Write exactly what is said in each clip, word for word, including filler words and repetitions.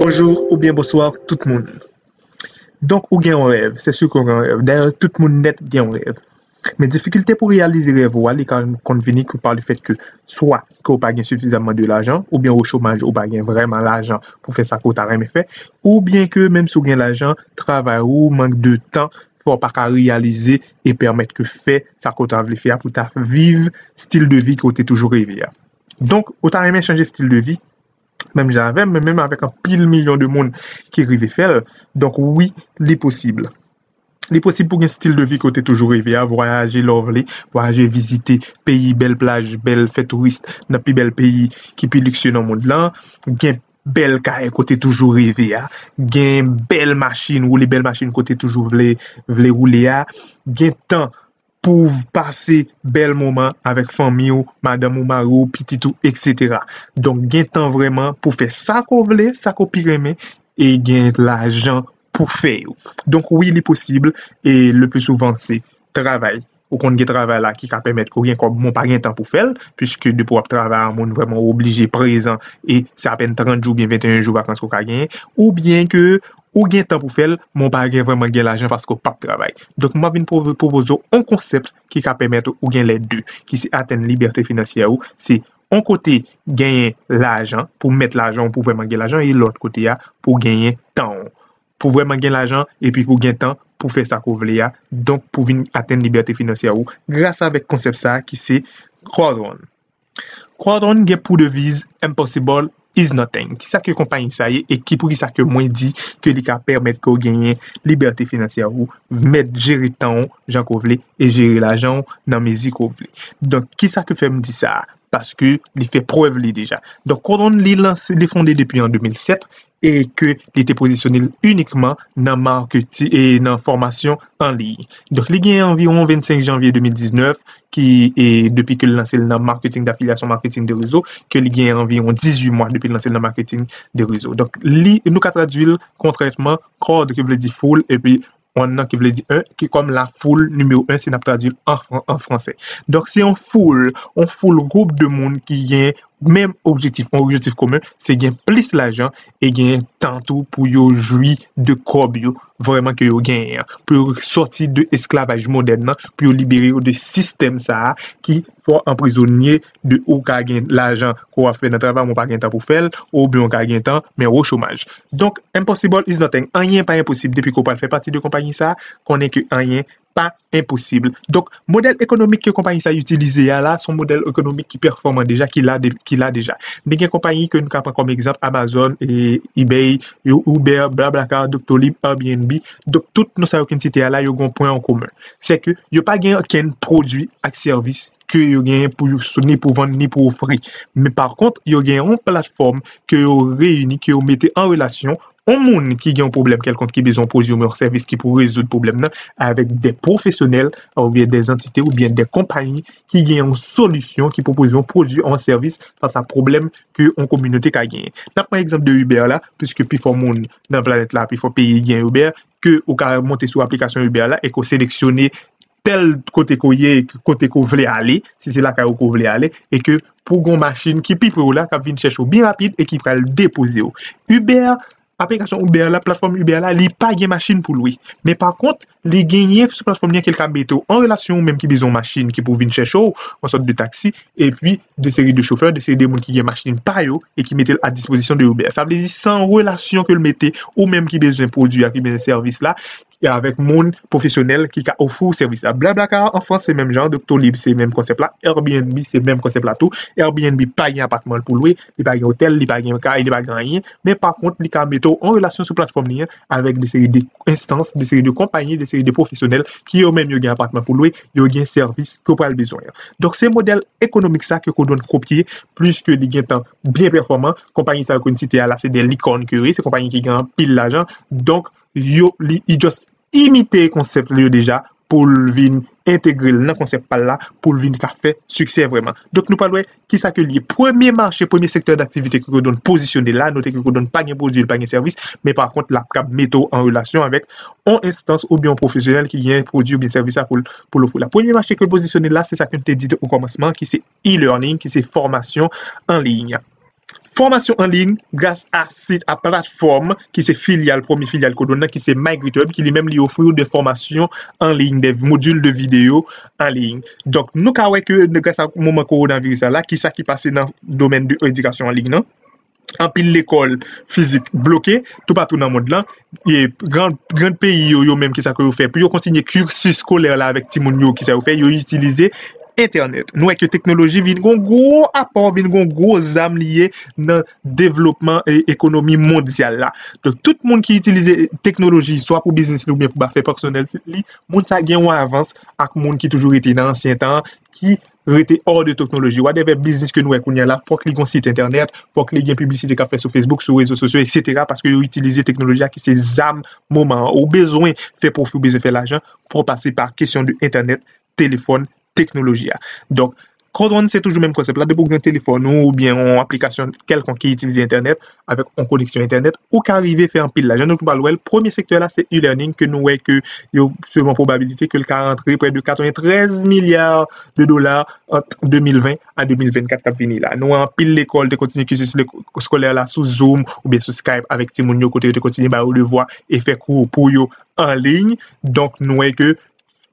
Bonjou oubyen bonswa tout moun. Donk, ou gen yon rèv, se si ke w gen yon rèv. Dayè, tout moun nèt gen yon rèv. Men difikilte pou reyalize rèv ou a, li ka konn vini ke pa le fèt ke swa ke w pa gen sifizamman de lajan, oubyen ou chomaj, ou pa gen vrèman lajan pou fè sa ke w ta renmen fè, oubyen ke menm si w gen lajan, travay ou, mank de tan, fè w pa ka reyalize e pèmèt ke fè sa ke w ta vle fè a pou ta viv stil de vi ke w te toujou reve a. Donk, ou ta renmen chanje stil de vi, menm jan avè m, men menm avèk anpil milyon de moun ki rive fè l. Donk, wi, li posib. Li posib pou gen stil de vi ke w te toujou reve a, vwayaje lè w vle, vwayaje vizite peyi, bèl plaj, bèl fè touris nan pi bèl peyi ki pi liksye nan mond lan, gen bèl kay ke w te toujou reve a, gen bèl machin, woule bèl machin ke w te toujou vle, vle woule a, gen tan pou w pase bèl moman avèk fanmi w, madanm ou, mari w, pitit ou, etsetera. Donk, gen tan vrèman pou fè sa ke w vle, sa ke w pi renmen, e gen lajan pou fè yo. Donk, wi, li posib, e le pli souvan, se travay. Ou konn gen travay la ki ka pèmèt ke w gen kòb, men w pa gen tan pou fè l, piske depi w ap travay a moun, vrèman, ou oblije prezan, e se apèn trant jou oubyen venteyen jou vakans ke w ka genyen, oubyen ke ou gen tan pou fè l, men w pa gen vrèman gen lajan paske w p ap travay. Donk, m ap vin pwo-, pwopoze w yon konsèp ki ka pèmèt ou gen lè de, ki se atenn libète finansyè ou, se yon kote genyen lajan, pou mèt lajan ou pou vrèman gen lajan, e lòt kote a, pou genyen tan ou. Pou vrèman gen lajan, epi pou gen tan pou fè sa ke w vle a, donk pou vin atenn libète finansyè ou, gras avèk konsèp sa a ki se Quadron. Quadron gen pou deviz Impossible is nothing. Kisa ke konpayi sa ye e ki poukisa ke mwen di ke li ka pèmèt ke w genyen libète finansyè ou, mèt jere tan w jan ke w vle e jere lajan w nan mezi ke w vle. Donk, kisa ke fè m di sa a? Paske li fè prèv li deja. Donk, Quadron, li lanse, li fonde depi an de mil sèt e ke li te pozisyone l inikman nan maketi-, e nan fòmasyon an liy. Donk, li gen anviwon vennsenk janvye de mil diznèf, ki, e, depi ke l lanse l nan marketing d'affiliation, marketing de réseau, ke li gen anviwon dizuit mwa depi l lanse l nan marketing de réseau. Donk, li, nou ka tradui l konkrètman, cord ki vle di foul, epi on nan ki vle di un, ki kòm la foul nimewo un, si n ap tradui l an fran-, an fransè. Donk, se yon foul, yon foul gwoup de moun ki gen menm objektif, yon objektif komen, se gen plis lajan e gen tan tou pou yo jwi de kòb yo vrèman ke yo genyen an, pou yo sòti de esklavaj modèn nan, pou yo libere yo de sistèm sa a ki fè w anprizonye de ou ka gen lajan ke w ap fè nan travay, men w pa gen tan pou fè l, oubyen w ka gen tan, men w o chomaj. Donk, impossible is nothing. Anyen pa enposib depi ke w pral fè pati de konpayi sa a, konnen ke anyen pa enposib. Donk, modèl ekonomik ke konpayi sa a itilize a la, se yon modèl ekonomik ki pèfòman deja, ki la de-, ki la deja. Nou gen konpayi ke nou ka pran kòm egzanp, Amazon, e, eBay, yo, Uber, BlaBlaCar, Doctolib, Airbnb. Donk, tout non sa yo ke n site a la, yo gen yon pwen an komen. Se ke yo pa gen okenn pwodui ak sèvis ke yo genyen pou yo sou-, ni pou vann, ni pou ofri. Men pa kont, yo gen yon platfòm ke yo reyini, ke yo mete an relasyon yon moun ki gen yon pwoblèm kèlkonk ki bezwen pwodui oubyen yon sèvis ki pou rezoud pwoblèm nan avèk de pwofesyonèl oubyen de antite oubyen de konpayi ki gen yon solisyon, ki pwopoze yon pwodui, yon sèvis fas a pwoblèm ke yon kominote ka genyen. N ap pran egzanp de Uber la, piske pifò moun nan planèt la, pifò peyi gen Uber, ke ou ka monte sou aplikasyon Uber la e ke w seleksyone tèl kote ke w ye, kote ke w vle ale, si se lakay ou ke w vle ale, e ke pou gon machin ki pi pre w la, k ap vin chèche w byen rapid e ki pral depoze w. Uber, aplikasyon Uber la, platfòm Uber la, li pa gen machin pou lwe. Men pa kont, li genyen sou platfòm li an ke l ka mete w an relasyon ou menm ki bezwen yon machin ki pou vin chèche w, yon sòt de taksi, epi de seri de chofè, de seri de moun ki gen machin pa yo e ki mete l a dispozisyon de Uber. Sa vle di, se yon relasyon ke l mete ou menm ki bezwen pwodui a, ki bezwen sèvis la, e avèk moun pwofesyonèl ki ka ofri w sèvis la. BlaBlaCar an Frans, se menm jan, Doctolib, se menm konsèp la, Airbnb, se menm konsèp la tou. Airbnb pa gen apatman pou lwe, li pa gen otèl, li pa gen kay, li pa gen anyen, men pa kont, li ka mete w an relasyon sou platfòm li an avèk de seri de enstans, de seri de konpayi, de seri de pwofesyonèl ki yo menm yo gen apatman pou lwe, yo gen sèvis ke w pral bezwen an. Donk, se modèl ekonomik sa ke Quadron kopye, pliske li gentan byen pèfòman. Konpayi sa yo ke n site a la, se de likòn ke yo ye, se konpayi ki gen anpil lajan. Donk, yo, li, li just imite konsèp yo deja pou l vin entegre l nan konsèp pa l la, pou l vin ka fè siksè vrèman. Donk, nou pral wè kisa ke l ye. Premye mache, premye sektè daktivite ke Quadron pozisyone la, note ke Quadron pa gen pwodui, li pa gen sèvis, men pa kont, l ap kab mete w an relasyon avèk yon enstans oubyen yon pwofesyonèl ki gen pwodui oubyen sèvis la pou l, pou l ofri la. Premye mache ke l pozisyone la, se sa ke n te di o kòmansman, ki se e-learning, ki se fòmasyon an liy. fòmasyon an liy gras a sit, a platfòm ki se filyal, premye filyal Codon nan, ki se MyGreatWeb, ki li menm li ofri w de fòmasyon an liy, de modil de videyo an liy. Donk, nou ka wè ke gras a moman kowonaviris la, la, ki sa ki pase nan domèn de edikasyon an liy nan? Anpil lekòl fizik bloke toupatou nan mond lan. E gran, gran peyi yo, yo menm, ki sa ke yo fè? Pou yo kontinye cursus scolaire la avèk timoun yo, ki sa yo fè? Yo itilize entènèt. Nou wè ke teknoloji vin gon gwo apò, vin gon gwo zam li ye nan devlopman e ekonomi mondyal la. Donk, tout moun ki itilize teknoloji, swa pou biznis li oubyen pou afè pèsonèl li, moun sa gen yon avans ak moun ki toujou rete nan ansyen tan, ki rete hors de teknoloji. Whatever biznis ke nou wè kounye a la, fòk li gon sit entènèt, fòk li gen piblisite k ap fè sou Facebook, sou rezo sosyo, et cetera, paske yo itilize teknoloji a ki se zam moman an. Ou bezwen fè pwofi, ou bezwen fè lajan, fò w pase pa kesyon de entènèt, telefòn, teknoloji a. Donk, Codon se toujou menm konsèp la, depi w gen telefòn ou oubyen yon aplikasyon kèlkonk ki itilize entènèt, avèk yon koneksyon entènèt, ou ka rive fè anpil lajan. Nou tou pral wè l, premye sektè la se e-learning, ke nou wè ke yo, selon pwobabilite, ke l ka rantre prè de katreventrèz milya de dola ant de mil ven a de mil vennkat k ap vini la. Nou wè anpil lekòl te kontinye cursus skolè la sou Zoom oubyen sou Skype avèk timoun yo, kote yo te kontinye ba yo devwa e fè kou pou yo an liy. Donk, nou wè ke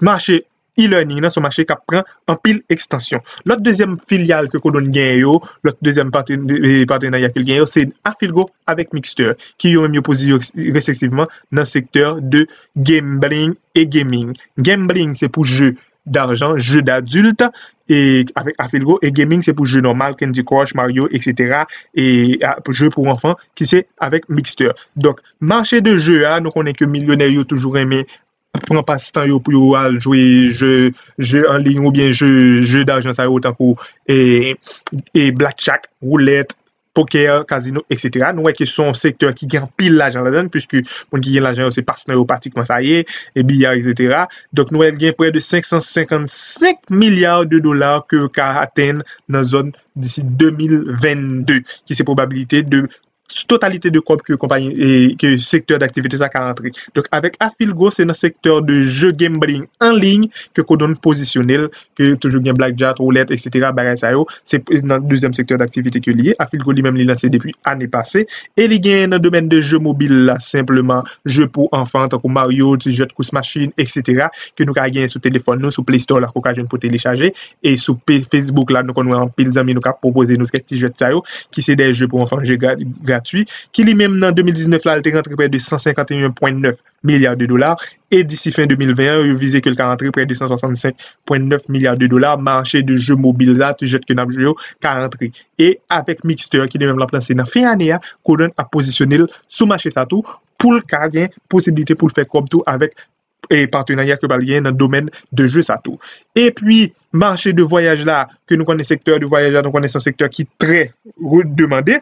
mache e-learning nan se yon mache k ap pran anpil ekstansyon. Lòt dezyèm filyal ke Codon genyen yo, lòt dezyèm patenarya ke l genyen yo, se Afilgo avèk Mixter, ki yo menm yo pozisyonnen yo respektivman nan sektè de gambling e gaming. Gambling se pou jeu d'argent, jeu d'adulte, e avèk Afilgo, e gaming se pou jeu nòmal, Candy Crush, Mario, et cetera, e jeu pou anfan ki se avèk Mixter. Donk, mache de jeu a, nou konnen ke milyonè yo toujou renmen pran pastan yo pou yo al jwe jeu, jeu an liy oubyen jeu, jeu d'argent sa yo, tankou e, e blackjack, woulèt, pokè, kazino, et cetera. Nou wè ke se yon sektè ki gen anpil lajan ladan l, puiske moun ki gen lajan yo, se pastan yo pratikman sa ye, e biya, et cetera. Donk, nou wè l gen prè de senk san senkannsenk milya de dola ke yo ka atenn nan zòn disi de mil vennde, ki se pwobabilite de totalite de kòb ke konpayi, e, ke sektè daktivite sa ka rantre. Donk, avèk Afilgo, se nan sektè de jeu gambling an liy ke Codon pozisyone l, ke toujou gen blackjack, woulèt, et cetera, bagay sa yo, se nan dezyèm sektè daktivite ke li ye. Afilgo li menm li lanse depi ane pase, e li genyen nan domèn de jeu mobil la, senpleman, jeu pou anfan, tankou Mario, ti jwèt kous machin, et cetera, ke nou ka genyen sou telefòn nou, sou Play Store la, ke w ka jwenn pou telechaje, e sou Facebook la, nou konn wè anpil zanmi nou k ap pwopoze nou kèk ti jwèt sa yo, ki se de jeu pou anfan, jeu gratui, ki li menm nan de mil diznèf la, li te rantre prè de san senkanteyen pwen nèf milya de dola, e disi fen de mil ven an, yo vize ke l ka rantre prè de san swasannsenk pwen nèf milya de dola, mache de jeu mobil la, ti jwèt ke n ap jwe yo, ka rantre. E avèk Mixter, ki li menm l ap lanse nan fen ane a, Codon ap pozisyone l sou mache sa tou, pou l ka gen posiblite pou l fè kòb tou avèk e patenarya ke pral genyen nan domèn de jeu sa tou. Epi, mache de vwayaj la, ke nou konnen sektè de vwayaj la, nou konnen se yon sektè ki trè demande.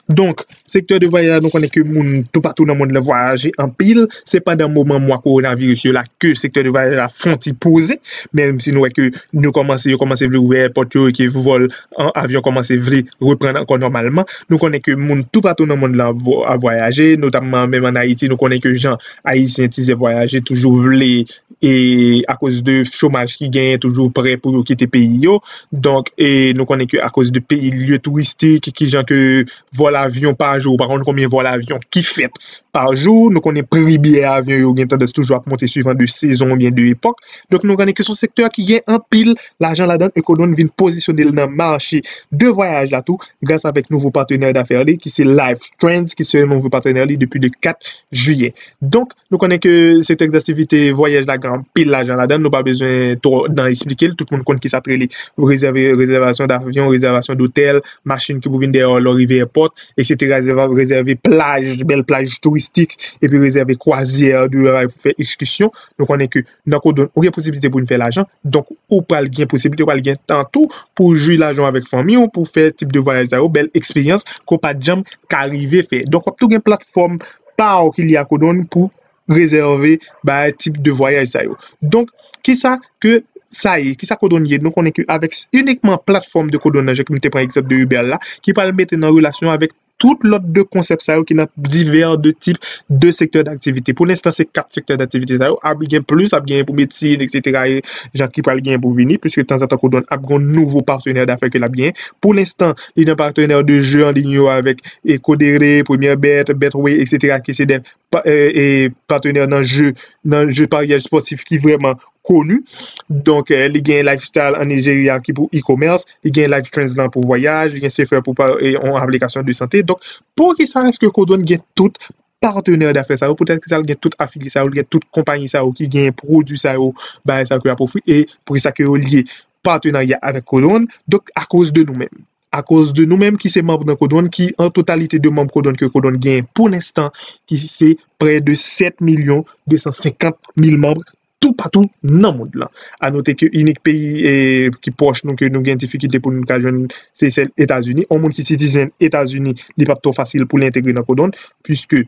Donk, sektè de vwayaj la, nou konnen ke moun toupatou nan mond lan vwayaje anpil. Se pandan moman mwa kowonaviris yo la ke sektè de vwayaj la fè yon ti poze. Menm si nou wè ke nou kòmanse, yo kòmanse vle ouvè èpòt yo e ke vòl an avyon kòmanse vle reprann ankò nòmalman. Nou konnen ke moun toupatou nan mond lan ap vwayaje, notamman menm an Ayiti, nou konnen ke jan Ayisyen ti zè vwayaje toujou vle, e akoz de chomaj ki genyen, toujou prè pou yo kite peyi yo. Donk, e nou konnen ke akoz de peyi lye touristik, ki jan ke vòl avyon pa jou, ou pa konn konbyen vòl avyon ki fèt pa jou, nou konnen pri biyè avyon yo gen tandans toujou ap monte swivan de sezon oubyen de epòk. Donk, nou konnen ke se yon sektè ki gen anpil lajan ladan l, e Codon vin pozisyone l nan mache de vwayaj la tou, gras avèk nouvo patenè dafè li, ki se Life Trends, ki se nouvo patenè li depi le kat jiyè. Donk, nou konnen ke sektè daktivite vwayaj la gen anpil lajan ladan l, nou pa bezwen twò nan eksplike l, tout moun konn ki sa t rele rezève, rezèvasyon davyon, rezèvasyon dotèl, machin ki pou vin dèyè w lè w rive èpòt, et cetera. Rezève, rezève plaj, bèl plaj touristik, epi rezève kwazyè, de pou fè ekskisyon. Nou konnen ke nan Codon, ou gen posiblite pou vin fè lajan, donk ou pral gen posiblite, ou pral gen tan tou pou jwi lajan w avèk fanmi w, pou fè tip de vwayaj sa yo, bèl eksperyans ke w pa t janm ka rive fè. Donk, w ap tou gen platfòm pa w ki li a Codon pou rezève bay tip de vwayaj sa yo. Donk, kisa ke sa ye? Kisa Codon ye? Nou konnen ke avèk inikman platfòm de Codon nan, jan ke m te pran egzanp de Uber la, ki pral mete nan relasyon avèk tout lòt de konsèp sa yo ki nan divè de tip de sektè daktivite. Pou lenstan, se kat sektè daktivite sa yo. Ap gen plis, ap gen pou medsin, et cetera, e jan ki pral gen pou vini, piske tanzantan Codon ap gen nouvo patnè dafè ke l ap gen. Pou lenstan, li nan patnè de jeu en ligne yo avèk e Codere, Première Bet, Betway, et cetera, ki se de pa- e, e patnè nan jeu, nan jeu paryaj spòtif ki vrèman koni. Donk, eh, li gen Lifestyle an Nigeria ki pou e-commerce, li gen Life Trends lan pou vwayaj, li gen Sefer pou pa- e, yon aplikasyon de sante. Donk, poukisa èske Codon gen tout patnè dafè sa yo? Poutèt ki sa l gen tout afilye sa yo, l gen tout konpayi sa yo ki gen pwodui sa yo, bagay sa yo ke y ap ofri, e poukisa ke yo lye patnarya avèk Codon? Donk, akoz de nou menm. Akoz de nou menm ki se manm nan Codon, ki an totalite de manm Codon ke Codon gen pou lenstan, ki se prè de sèt milyon de san senkant mil manm toupatou nan mond lan. A note ke inik peyi e, ki pwòch nou, ke nou gen difikilte pou nou ka jwenn, se sèl Etazini. Yon moun ki citizen Etazini, li p ap twò fasil pou li entegre nan Codon, piske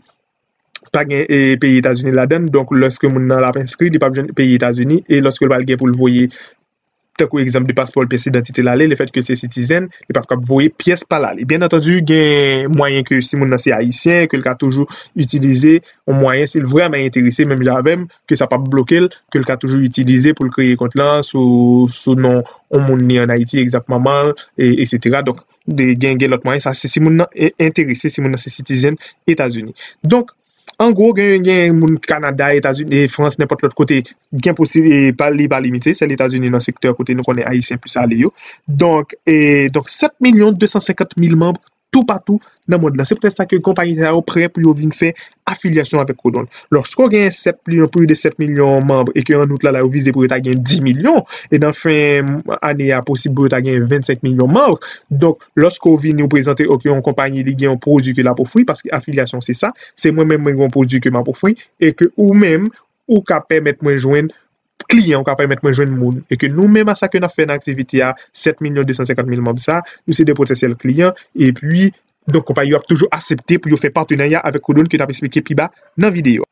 pa gen e, peyi Etazini ladan l. Donk, lòske moun nan l ap enskri, li p ap jwenn peyi Etazini. E lòske l pral gen pou l voye, tankou egzanp de paspò l, pyès idantite l ale, lefètke l se citizen, li p ap kab voye pyès pa l ale. Byen antandi, gen mwayen ke si moun nan se ayisyen, ke l ka toujou itilize yon mwayen, si l vrèman enterese, menm jan avè m, ke sa p ap bloke l, ke l ka toujou itilize pou l kreye kont lan sou, sou non yon moun li an Ayiti, egzanp manman l, e, etsetera. Donk, de, gen, gen lòt mwayen, sa se si moun nan e, enterese, si moun nan se citizen Etazini. Donk, an gwo, gen, gen moun Kanada, Etazini, e Frans, nenpòt lòt kote, gen posib, e pa, li pa limite, sèl Etazini nan sektè kote nou konnen Ayisyen plis ale yo. Donk, e, donk, sèt milyon de san senkant mil manm toupatou nan mond lan. Se poutèt sa ke konpayi sa yo prè pou yo vin fè afilyasyon avèk Codon. Lòske w gen sèt milyon, plis de sèt milyon manm, e ke an out la, la, yo vize pou yo ta gen dis milyon, e nan fen ane a, posib pou yo ta gen vennsenk milyon manm. Donk, lòske w vini, w prezante, ok, yon konpayi, li gen yon pwodui ke l ap ofri, paske afilyasyon se sa, se mwen menm, mwen gen yon pwodui ke m ap ofri, e ke ou menm, ou ka pèmèt mwen jwenn kliyan, ou ka pèmèt mwen jwenn moun. E ke nou menm, a sa ke n ap fè nan aktivite a, sèt milyon de san senkant mil manm sa, nou se de potansyèl kliyan, epi, donk, konpayi yo ap toujou aksepte pou yo fè patnarya avèk Codon ke n ap eksplike pi ba nan videyo a.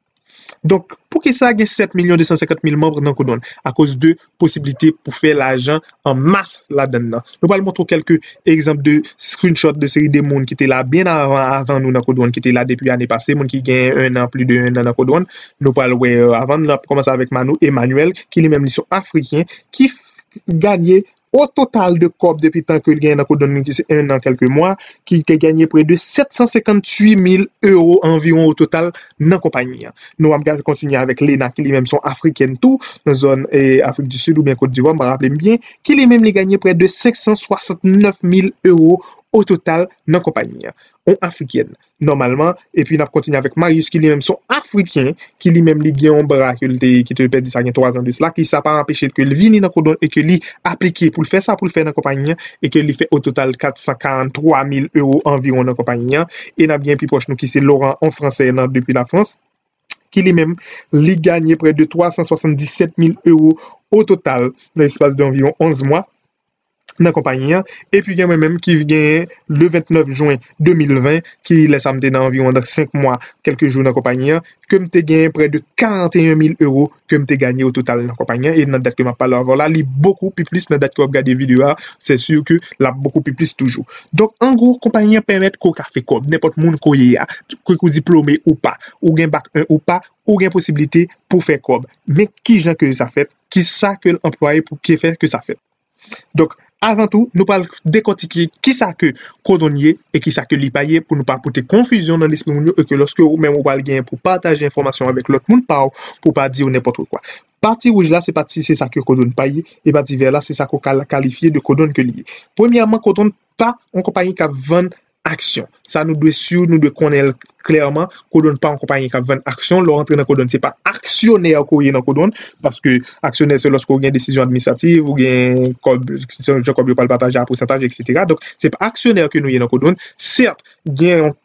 Donk, poukisa gen sèt milyon de san senkant mil manm nan Codon? Akoz de posiblite pou fè lajan an mas ladan l nan. Nou pral montre w kèlke egzanp de screenshot de seri de moun ki te la byen avan, avan nou nan Codon, ki te la depi ane pase, moun ki gen en an, plis de en an nan Codon. Nou pral wè, euh, avan n ap kòmanse avèk Manu Emmanuel, ki li menm li se yon Afriken, ki f- ganye o total de kòb depi tan ke l genyen nan Codon, ki se en an, kèlke mwa, ki te ganye prè de sèt san senkanntuit mil ewo anviwon o total nan konpayi an. Nou ap gade kontinye avèk Lena, ki li menm se yon Afrikèn tou, nan zòn, eh, Afrik di Sid oubyen Kot Divwa, m pa raple m byen, ki li menm li ganye prè de senk san swasantnèf mil ewo o total nan konpayi an. Yon Afrikèn, nòmalman, epi n ap kontinye avèk Marius, ki li menm se yon Afriken, ki li menm li gen yon bra ke l te, ki te pèdi sa gen twa zan de sila, ki sa pa anpeche l ke l vini nan Codon e ke li aplike pou l fè sa pou l fè nan konpayi an, e ke li fè o total kat san karanntwa mil ewo anviwon nan konpayi an. E n ap gen pi pwòch nou ki se Laurent, yon Fransè nan, depi Lafrans, ki li menm, li ganye prè de twa san swasanndisèt mil ewo o total nan espas de anviwon onz mwa nan konpayi an. Epi gen mwen menm ki genyen le vennèf jen de mil ven, ki lè sa m te nan anviwon senk mwa, kèlke jou nan konpayi an, ke m te genyen prè de karanteyen mil ewo ke m te ganye o total nan konpayi an. E nan dat ke m ap pale avè w la, li bokou pi plis nan dat ke w ap gade videyo a, se si ke l ap bokou pi plis toujou. Donk, an gwo, konpayi an pèmèt ke w ka fè kòb, nenpòt moun ke w ye a, ke w diplome ou pa, ou gen bak en ou pa, ou gen posiblite pou fè kòb. Men kijan ke sa fèt, kisa ke l anplwaye pou ke fè ke sa fèt. Donk, avan tou, nou pral dekòtike kisa ke Codon ye e kisa ke li pa ye, pou nou pa pote konfizyon nan lespri moun yo, e ke lòske ou menm ou pral gen pou pataje enfòmasyon avèk lòt moun pa w, pou pa di yo nenpòt kwa. Pati wouj la, se pati, se sa ke Codon pa ye, e pati vè la, se sa ke w ka kalifye de Codon ke li ye. Premyèman, Codon pa yon konpayi k ap vann aksyon. Sa nou dwe si, nou dwe konnen l klèman. Codon pa yon konpayi k ap vann aksyon. Lè w rantre nan Codon, se pa aksyonè ke w ye nan Codon, paske aksyonè se lòske w gen desizyon administrativ, ou gen kòb, se yon jan kòb yo pral pataje a pousantaj, etsetera. Donk, se pa aksyonè ke nou ye nan Codon. Sèt, gen yon,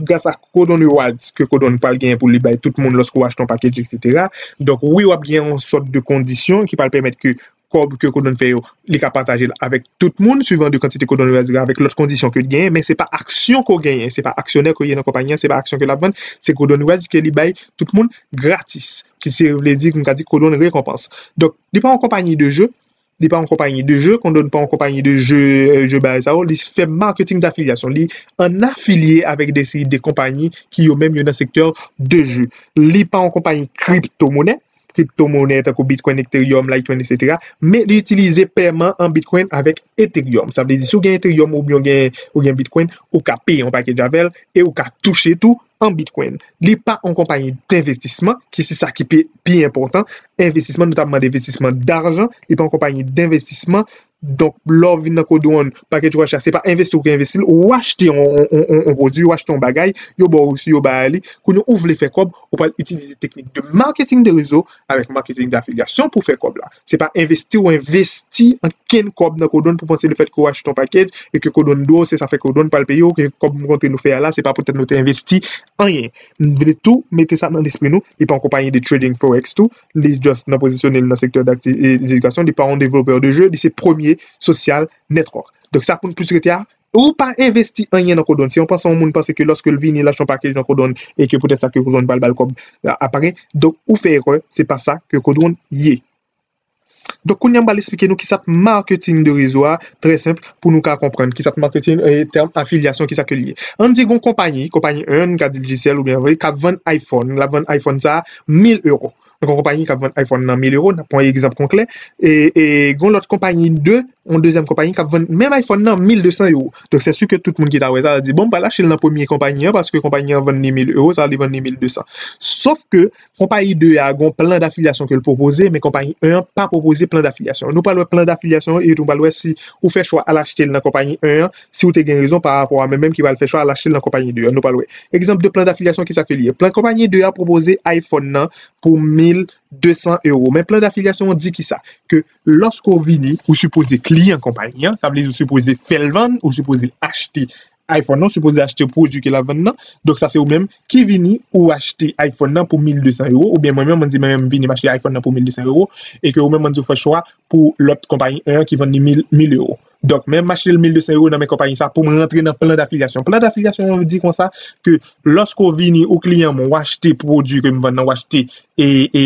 gras a Codon Rewards ke Codon pral gen pou li bay tout moun lòske w achte yon package, etsetera. Donk, wi, w ap gen yon sòt de kondisyon ki pral pèmèt ke kòb ke Codon fè yo, li ka pataje l avèk tout moun, swivan de kantite Codon Rewards li gen, avèk lòt kondisyon ke l genyen, men se pa aksyon ke w genyen, se pa aksyonè ke w ye nan konpayi an, se pa aksyon ke l ap vann, se Codon Rewards ke li bay tout moun gratis, ki se vle di, m ka di Codon Rekonpans. Donk, li pa yon konpayi de jeu, Li pa yon konpayi de je, Codon pa yon konpayi de je, je bagay sa yo, li fè marketing d'affiliation. Li an afilye avèk de seri de konpayi ki yo menm yo nan sektè de je. Li pa yon konpayi kriptomonè, kriptomonè tankou Bitcoin, Ethereum, Litecoin, etsetera. Men li itilize pèman an Bitcoin avèk Ethereum. Sa vle di si w gen Ethereum oubyen w gen, ou gen Bitcoin, ou ka peye yon package avè l e ou ka touche tou an Bitcoin. Li pa yon konpayi denvestisman, ki se sa ki pi, pi enpòtan. Envestisman, notamman envestisman dajan, li pa yon konpayi denvestisman. Donk, lè w vin nan Codon, package ou achte, se pa envesti ou ka envesti l, ou achte yon, yon, yon, yon pwodui, ou achte yon bagay, yo ba w reçu, yo ba li. Kounye ou vle fè kòb, ou pral itilize teknik de marketing de réseau avèk marketing d'affiliation pou fè kòb la. Se pa envesti ou envesti ankenn kòb nan Codon pou panse le fèt ke ou achte yon package e ke Codon dwe w, se sa fè Codon pral peye w, ke kòb m kontre nou fè a la, se pa poutèt nou te envesti anyen. M vle tou mete sa nan lespri nou, li pa yon konpayi de trading forex tou, li just nan pozisyone l nan sektè dakti-, edikasyon, li pa yon developè de je, li se premye social network. Donk sa pou n plis rete a, ou pa envesti anyen nan Codon. Si yon panse yon moun panse ke lòske l vini, l achte yon package nan Codon e ke poutèt sa ke Codon pral ba l kòb a, a pa gen. Donk ou fè erè, se pa sa ke Codon ye. Donk kounye a m pral eksplike nou kisa k marketing de réseau a, trè senp, pou nou ka konprann kisa k marketing, e, tèm afilyasyon, kisa ke l ye. Ann di gon konpayi, konpayi un, n ka di Digicel oubyen vre, k ap vann iPhone, l ap vann iPhone sa a mil euro. Donk yon konpayi k ap vann iPhone nan mil euro, n ap pran egzanp konkrè, e, e gon lòt konpayi de, yon dezyèm konpayi k ap vann menm iPhone nan mil de san euro. Donk se si ke tout moun ki ta wè sa, di, bon, m pral achte l nan premye konpayi an, paske konpayi an vann li mil euro, sa li vann li mil de san. Sof ke konpayi de a gon plan d'affiliation ke l pwopoze, men konpayi un an pa pwopoze plan d'affiliation. Nou pral wè plan d'affiliation e nou pral wè si ou fè chwa al achte l nan konpayi un an, si ou te gen rezon pa rapò a mwen menm ki pral fè chwa al achte l nan konpayi de an. Nou pral wè. Egzanp de plan d'affiliation, kisa ke li ye? Plan konpayi de a pwopoze iPhone nan pou mil de san euro. Men plan d'affiliation an di kisa? Ke lòske w vini, ou sipoze kliyan konpayi an, sa vle di ou sipoze fè l vann, ou sipoze achte iPhone nan, ou sipoze achte pwodui ke l ap vann nan. Donk sa se ou menm ki vini, ou achte iPhone nan pou mil de san euro, oubyen mwen menm, mwen di mwen menm m vini m achte iPhone nan pou mil de san euro, e ke ou menm, mwen di ou fè chwa pou lòt konpayi un an ki vann li mil, mil euro. Donk, men m achte l mil de san euro nan men konpayi sa pou m rantre nan plan d'affiliation. Plan d'affiliation an di konsa ke lòske w vini, ou kliyan mwen, w achte pwodui ke m vann nan, w achte e, e,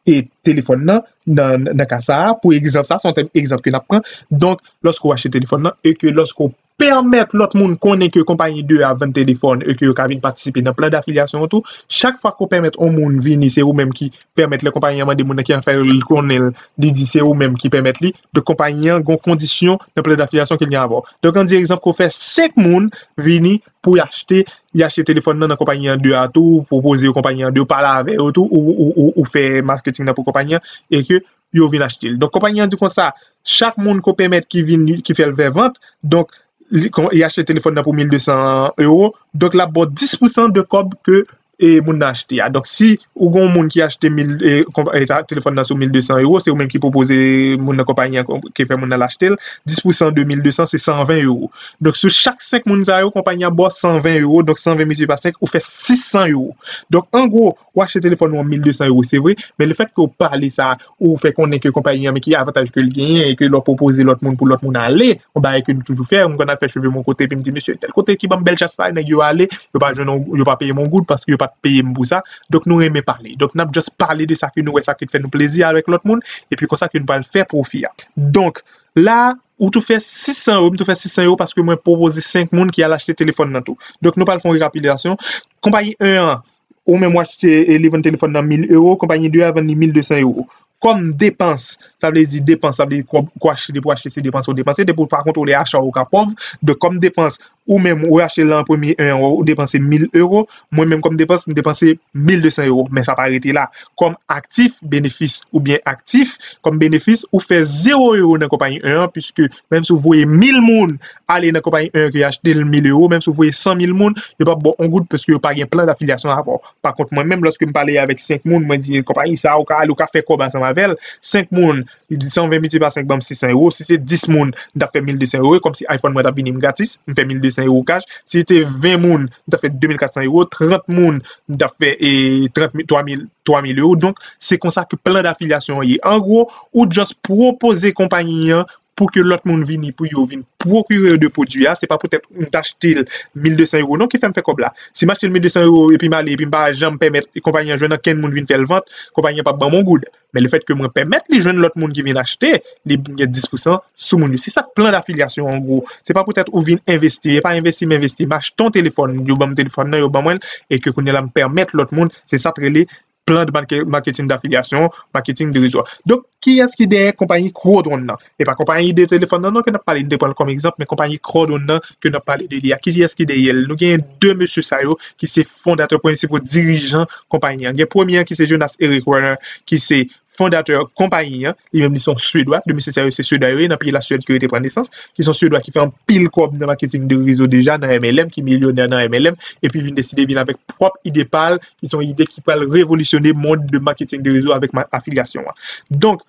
e telefòn nan, nan, nan ka sa a, pou egzanp sa, se yon tèm egzanp ke n ap pran. Donk, lòske w achte telefòn nan, e ke lòske w pèmèt lòt moun konnen ke konpayi de a vann telefòn, e ke yo ka vin patisipe nan plan d'affiliation an tou, chak fwa ke w pèmèt yon moun vini, se ou menm ki pèmèt lè konpayi an mande moun nan ki jan fè l konnen l, li di se ou menm ki pèmèt li. Donk, konpayi an gon kondisyon nan plan d'affiliation ke l gen avè w. Donk, ann di egzanp ke w fè senk moun vini pou y achte, y achte telefòn nan nan konpayi an de a tou, ou pwopoze yo konpayi an de, ou pale avè yo tou, ou, ou, ou, ou fè marketing nan pou konpayi an, e ke yo vin achte l. Donk, konpayi an di konsa, chak moun ke w pèmèt ki vin, ki fè l fè vant, donk, li, kon, li achte telefòn nan pou mil de san euro, donk, l ap ba w dis pousan de kòb ke e moun nan achte a. Donk, si ou gon moun ki achte mil, e, konpa-, e, ta-, telefòn nan sou mil de san euro, se ou menm ki pwopoze moun nan konpayi an, ki fè moun nan l achte l, dis pousan de mil de san, se san ven euro. Donk, sou chak senk moun sa yo, konpayi an ba w san ven euro, donk san ven miltipliye pa senk, ou fè sis san euro. Donk, an gwo, ou achte telefòn ou an mil de san euro, se vre, men lefètke ou pale sa, ou fè konnen ke konpayi an, men ki avantaj ke l genyen, e ke lè w pwopoze lòt moun pou lòt moun ale, yon bagay ke nou toujou fè, m konn al fè cheve m yon kote, epi m di, mesye, tèl kote ki ban m bèl chas la, nèg yo ale, yo pa jwenn yon, yo pa peye m yon goud, paske yo pa t peye m pou sa. Donk, nou renmen pale. Donk, n ap just pale de sa ke nou wè, sa ki fè nou plezi avèk lòt moun, epi konsa ke nou pral fè pwofi a. Donk, la, ou tou fè sis san euro, m tou fè sis san euro paske mwen pwopoze senk moun ki al achte telefòn nan tou. Donk, nou pral fè yon rekapilasyon. Konpayi un an, ou menm w achte, e, li vann telefòn nan mil euro, konpayi de a vann li mil de san euro. Kòm depans, sa vle di depans, sa vle di kòb ke w achte, depi w achte, se depans ou depanse, depi w pa kontwole acha w, ou ka pòv. Donk, kòm depans, ou menm, ou achte l an premye, un an, ou depanse mil euro, mwen menm kòm depans, m depanse mil de san euro, men sa pa rete la. Kòm aktif, benefis oubyen aktif, kòm benefis, ou fè zewo euro nan konpayi un an, piske menm si w voye mil moun ale nan konpayi un an ke achte l mil euro, menm si w voye san mil moun, yo p ap ba w yon goud paske yo pa gen plan d'affiliation avè w. Pa kont, mwen menm, lòske m pale avèk senk moun, mwen di konpayi sa a, ou ka ale, ou ka fè kòb ansanm avè l. Senk moun, san ven miltipliye pa senk ban m sis san euro. Si se dis moun, m t ap fè mil de san euro. Kòmsi iPhone mwen t ap vini m gratis, m fè mil de san euro cash. Si se te ven moun, m t ap fè de mil kat san euro. Trant moun, m t ap fè, e, trant mil, twa mil, twa mil euro. Donk, se konsa ke plan d'affiliation an ye. An gwo, ou just pwopoze konpayi an pou ke lòt moun vini pou yo vin pwokire yo de pwodui a. Se pa poutèt m t achte l mil de san euro non ki fè m fè kòb la. Si m achte l mil de san euro epi m ale epi m pa janm pèmèt konpayi an jwenn ankenn moun vin fè l vant, konpayi an p ap ban m yon goud. Men lefètke mwen pèmèt li jwenn lòt moun ki vin achte, li gen dis pousan sou moun yo. Se sa k plan d'affiliation an gwo. Se pa poutèt ou vin envesti, e pa envesti m envesti, m achte yon telefòn, yo ban m telefòn nan, yo ban mwen l, e ke kounye a la m pèmèt lòt moun, se sa k rele plan de marke- marketing d'affiliation, marketing de réseau. Donk, kiyès ki dèyè konpayi Crodon nan? E pa konpayi de telefòn nan non ke n ap pale, n te pran l kòm egzanp, men konpayi Crodon nan ke n ap pale de li a. Kiyès ki dèyè l? Nou gen de mesye sa yo ki se fondatè, prensipal dirijan konpayi an. Gen premye an ki se Jonas Erik Werner, ki se fondatè konpayi an, li menm li se yon Swedwa, de mesye sa yo se Swedwa yo ye, nan peyi Laswèd ke yo te pran nesans, ki se yon Swedwa ki fè anpil kòb nan maketing de rezo deja, nan M L M, ki milyonè nan M L M, epi vin deside vin avèk pwòp ide pa l, ki se yon ide ki pral revolisyone mond de maketing de rezo avèk ma- afilyasyon an. Donk,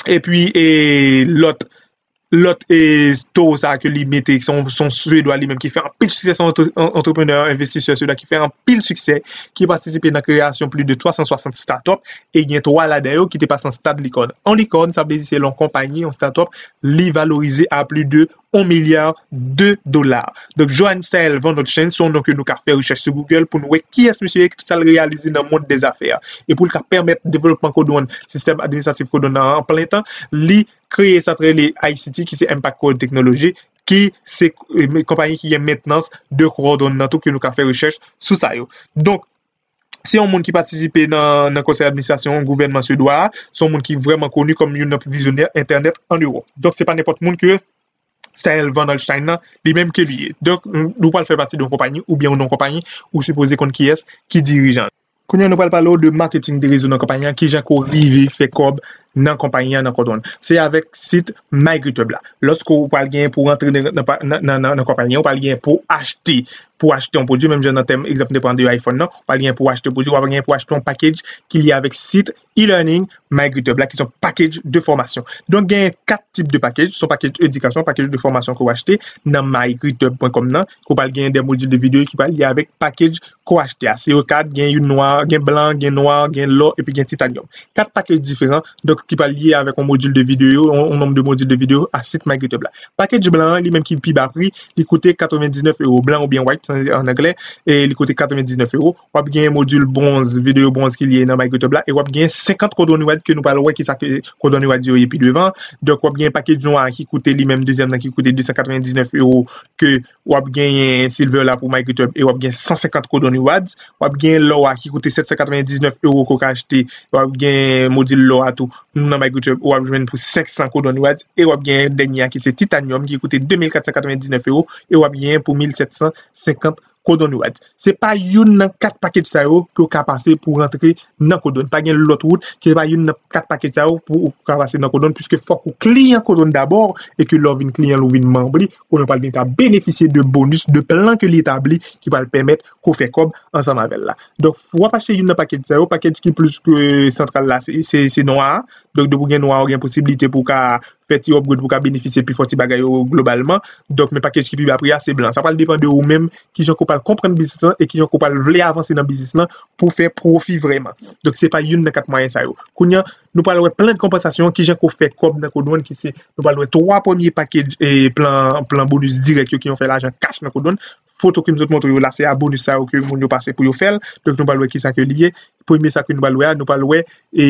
epi e, lòt lòt e, towo sa a ke li mete, se yon, se yon Swedwa li menm ki fè anpil siksè, se yon antre- an- antreprenè, envestisè Swedwa ki fè anpil siksè, ki patisipe nan kreyasyon plis de twa san swasant startup, e gen twa ladan yo ki te pase an stad likòn. An likòn, sa vle di se yon konpayi, yon startup, li valorize a plis de yon milya de dola. Donk, Johan Staël Van Notshen, se yon non ke nou ka fè rechèch sou Google pou nou wè kiyès misye ye, ki tout sa l reyalize nan mond dè zafè. E pou l ka pèmèt devlopman Codon, sistèm administratif Codon nan an plen tan, li kreye sa k rele I C T, ki se Impact Code Technology, ki se e, konpayi ki gen mentnans de Codon nan tou, ke nou ka fè rechèch sou sa yo. Donk, se yon moun ki patisipe nan, nan konsèy administrasyon gouvènman swedwa a, se yon moun ki vrèman koni kòm youn nan pi vizyonè entènèt an Ewòp. Donk, se pa nenpòt moun ke Staël Van Notshen nan, li menm ke li ye. Donk, nou pral fè pati de yon konpayi oubyen yon non konpayi, ou sipoze konn kiyès ki dirijan. Kounye a, nou pral pale w de maketing de rezo nan konpayi an, kijan ke w rive fè kòb nan konpayi an nan Codon. Se avèk sit MyGitHub la. Lòske w pral gen pou rantre nan, nan, nan, nan, nan konpayi an, w pral gen pou achte, pou achte yon pwodui, menm jan nan tèm egzanp nou te pran de iPhone nan, w pral gen pou achte yon pwodui, w pral gen pou achte yon package ki lye avèk sit e-learning MyGitHub la, ki se yon package de fòmasyon. Donk, gen kat tip de package, se yon package edikasyon, package de fòmasyon ke w achte nan my github point com nan, ke w pral gen de modil de videyo ki pral lye avèk package ke w achte a. Se yo kat, gen youn nwa, gen blan, gen nwa, gen lò, epi gen titanyòm. Kat package diferan, donk ki pral lye avèk yon modil de videyo, yon, yon nonb de modil de videyo a sit MyGitHub la. Package blan an, li menm ki pi ba pri, li koute katrevendiznèf ewo, blan oubyen white an, an anglè, e li koute katrevendiznèf ewo. W ap gen modil bwonz, videyo bwonz ki lye nan MyGitHub la, e w ap gen senkant Codon Rewards ke nou pral wè kisa ke Codon Rewards yo ye pi devan. Donk, w ap gen package nwa ki koute li menm, dezyèm nan ki koute de san katrevendiznèf ewo, ke w ap genyen silver la pou MyGitHub, e w ap gen san senkant Codon Rewards. W ap gen lò a ki koute sèt san katrevendiznèf ewo ke w ka achte, w ap gen modil lò a tou nan MyGitHub, w ap jwenn pou senk san Codon Rewards, e w ap gen dènye a ki se titanyòm ki koute de mil kat san katrevendiznèf ewo, e w ap genyen pou mil sèt san senkant Codon Rewards. Se pa youn nan kat package sa yo ke w ka pase pou rantre nan Codon. Pa gen lòt wout, se pa youn nan kat package sa yo pou ou ka pase nan Codon, piske fòk ou kliyan Codon dabò, e ke lè w vin kliyan l, ou vin manm li, kounye a w pral vin ka benefisye de bonus, de plan ke li etabli, ki pral pèmèt ke w fè kòb ansanm avè l la. Donk, w ap achte youn nan package sa yo, package ki plis ke santral la, se, se, se nwa a. Donk, depi w gen nwa a, w gen posiblite pou w ka fè ti upgrade pou w ka benefisye pi fò ti bagay yo globalman. Donk, men package ki pi ba pri a, se blan. Sa pral depann de ou menm, kijan ke w pral konprann biznis lan e kijan ke w pral vle avanse nan biznis lan pou fè pwofi vrèman. Donk, se pa youn nan kat mwayen sa yo. Kounye a, nou pral wè plan de konpansasyon, kijan ke w fè kòb nan Codon, ki se, nou pral wè twa premye package e plan, plan bonus dirèk yo ki yo fè lajan cash nan Codon. Foto ke m sot montre yo la, se a bonus sa yo ke moun yo pase pou yo fè l. Donk, nou pral wè kisa ke li ye. Premye sa ke nou pral wè a, nou pral wè, e,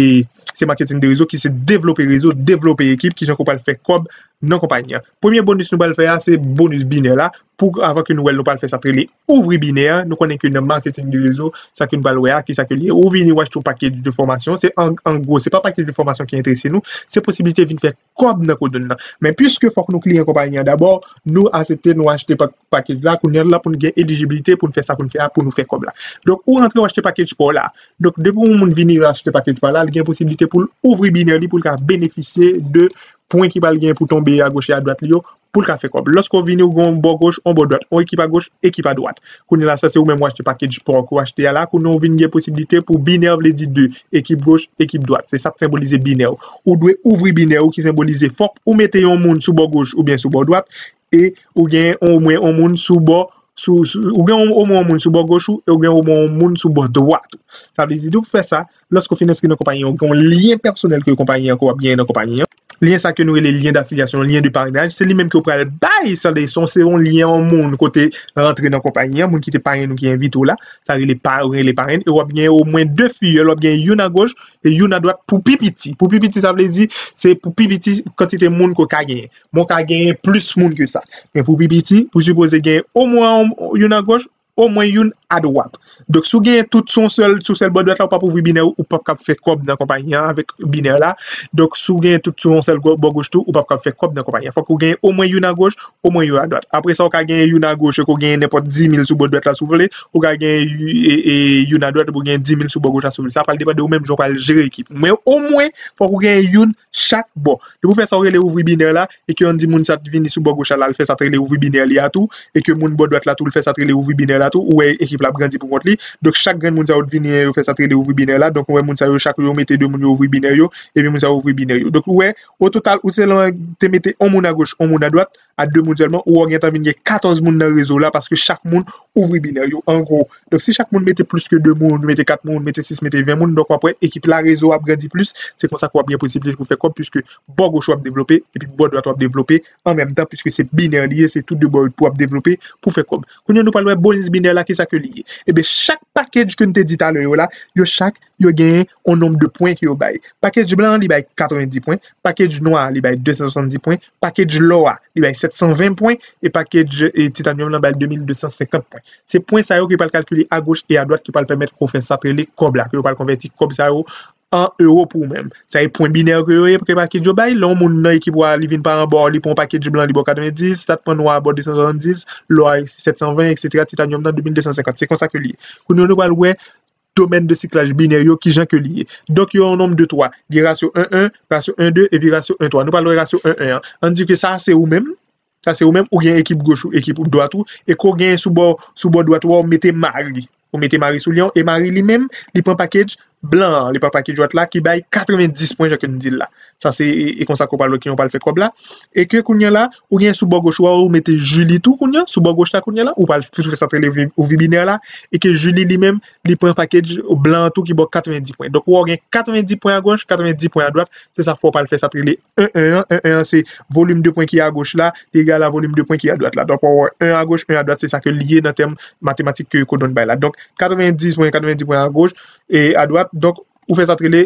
se maketing de rezo, ki se devlope rezo, devlope ekip, kijan ke w pral fè kòb nan konpayi an. Premye bonus nou pral fè a, se bonus binè la. Pou, avan ke nou wè l, nou pral fè sa k rele ouvri binè a. Nou konnen ke nan maketing de rezo, sa ke nou pral wè a, kisa ke li ye. Ou vini, ou achte yon package de fòmasyon. Se an, an gwo, se pa package de fòmasyon ki enterese nou. Se posiblite vin fè kòb nan Codon nan. Men piske fòk nou kliyan konpayi an dabò, nou aksepte, nou achte pa- package la, kounye a la pou n gen elijibilite pou n fè sa pou n fè a, pou nou fè kòb la. Donk, ou rantre, ou achte package pa w la. Donk, depi yon moun vini, li achte package pa l la, li gen posiblite pou l ouvri binè li, pou l ka benefisye de pwen ki pral gen pou tonbe agoch e adwat li yo, pou l ka fè kòb. Lòske w vini, ou gen yon bò goch, yon bò dwat, yon ekip agoch, ekip adwat. Kounye a la, sa se ou menm ou achte package pa w ke w achte a la, kounye a ou vin gen posiblite pou binè vle di de, ekip goch, ekip dwat. Se sa k senbolize binè. Ou dwe ouvri binè ou ki senbolize fòk ou mete yon moun sou bò goch oubyen sou bò dwat, e ou gen omwen yon moun sou bò, sou, sou, ou gen omwen yon moun sou bò goch ou, e ou gen omwen yon moun sou bò dwat ou. Sa vle di, depi w fè sa, lòske w fin enskri nan konpayi an, ou gen yon lyen pèsonèl ke konpayi an, ke w ap genyen nan konpayi an. Lyen sa ke nou rele lyen d'affiliation, lyen de parrainage, se li menm ke w pral bay Sunday Son, se yon lyen yon moun kote rantre nan konpayi an, moun ki te parenn ou ki envite w la, sa rele pa, rele parenn, e w ap gen omwen de fiyèl, w ap gen youn agoch e youn adwat pou pi piti. Pou pi piti, sa vle di, se pou pi piti kantite moun ke w ka genyen. Men w ka genyen plis moun ke sa. Men pou pi piti, ou sipoze genyen omwen youn agoch, omwen youn adwat. Donk, si w genyen tout sou yon sèl, sou sèl bò dwat la, ou p ap ouvri binè, ou p ap kab fè kòb nan konpayi an avèk binè la. Donk, si w genyen tout sou yon sèl bò goch tou, ou p ap kab fè kòb nan konpayi an. Fòk ou genyen omwen youn agoch, omwen youn adwat. Apre sa, ou ka genyen youn agoch, e ke w genyen nenpòt dis mil sou bò dwat la, si w vle. Ou ka genyen e, e, youn adwat, e ke w genyen dis mil sou bò goch la, si w vle. Sa pral depann de ou menm, jan w pral jere ekip. Men omwen, fòk ou genyen youn chak bò. Depi w fè sa, w rele ouvri binè la, e ke ann di moun sa t vini sou bò goch la, l al fè sa t rele ouvri binè li a tou, e ke moun bò dwat la tou, l fè sa t rele ouvri binè la tou, ou wè ekip la ap grandi pou kont li. Donk, chak grenn moun sa yo t vini, yo fè sa t rele ouvri binè la. Donk, ou wè moun sa yo, chak yo mete de moun yo ouvri binè yo, epi moun sa yo ouvri binè yo. Donk, ou wè, o total, ou sèlman te mete yon moun agoch, yon moun adwat, a de moun sèlman, ou wè w gentan vin gen katòz moun nan rezo la, paske chak moun ouvri binè yo, an gwo. Donk, si chak moun mete plis ke de moun, mete kat moun, mete sis, mete ven moun, donk w ap wè ekip la, rezo ap grandi plis, se konsa ke w ap gen posiblite pou fè kòb, piske bò goch ou ap devlope, epi bò dwat ou ap devlope an menm tan, piske se binè li ye, se tou de bò pou w ap devlope pou fè kòb. Kounye a, nou pral wè bonis binè la, kisa ke li ye. Ebyen, chak package ke n te di talè yo la, yo chak, yo genyen yon nonb de pwen ke yo bay. Package blan an, li bay katrevenndis pwen, package nwa a, li bay de san swasanndis pwen, package lò a, li bay sèt san ven pwen, e package, e, titanyòm lan bay de mil de san senkant pwen. Se pwen sa yo ki pral kalkile agoch e adwat ki pral pèmèt ke w fè sa t rele kòb la, ke yo pral konvèti kòb sa yo an ewo pou ou menm. Sa e pwen binè ke yo ye, ke package yo bay. Lè yon moun nan ekip ou a, li vin pa anba w, li pran yon package blan, li ba w katrevenndis, sa t pran nwa a ba w de san swasanndis, lò a sèt san ven, etsetera, titanyòm nan de mil de san senkant. Se konsa ke li ye. Kounye a, nou pral wè domèn de siklaj binè yo, kijan ke li ye. Donk, yo yon nonb de twa. Gen rasyo en en, rasyo en de, epi rasyo en twa. Nou pral wè rasyo en en an. Ann di ke sa, se ou menm. Sa, se ou menm, ou gen ekip goch ou, ekip dwat ou, e ke w gen sou bò, sou bò dwat ou a, ou mete mari. Ou mete mari sou li an, e mari li menm, li pran package blan an, li pran package dwat la, ki bay katrevenndis pwen, jan ke n di l la. Sa, se, e, e konsa ke w pral wè kijan w pral fè kòb la. E ke kounye a la, ou gen sou bò goch ou a, ou mete Julie tou, kounye a, sou bò goch la, kounye a la, ou pral fè sa t rele ouvri binè la, e ke Julie li menm, li pran package blan an tou ki ba w katrevenndis pwen. Donk, ou gen katrevenndis pwen agoch, katrevenndis pwen adwat, se sa fè w pral fè sa t rele en en an. En en an, se volim de pwen ki agoch la, li egal a volim de pwen ki adwat la. Donk, w ap wè en agoch, en adwat, se sa ke li ye nan tèm matematik ke Codon bay la. Donk, katrevenndis pwen, katrevenndis pwen agoch e adwat. Donk, ou fè sa t rele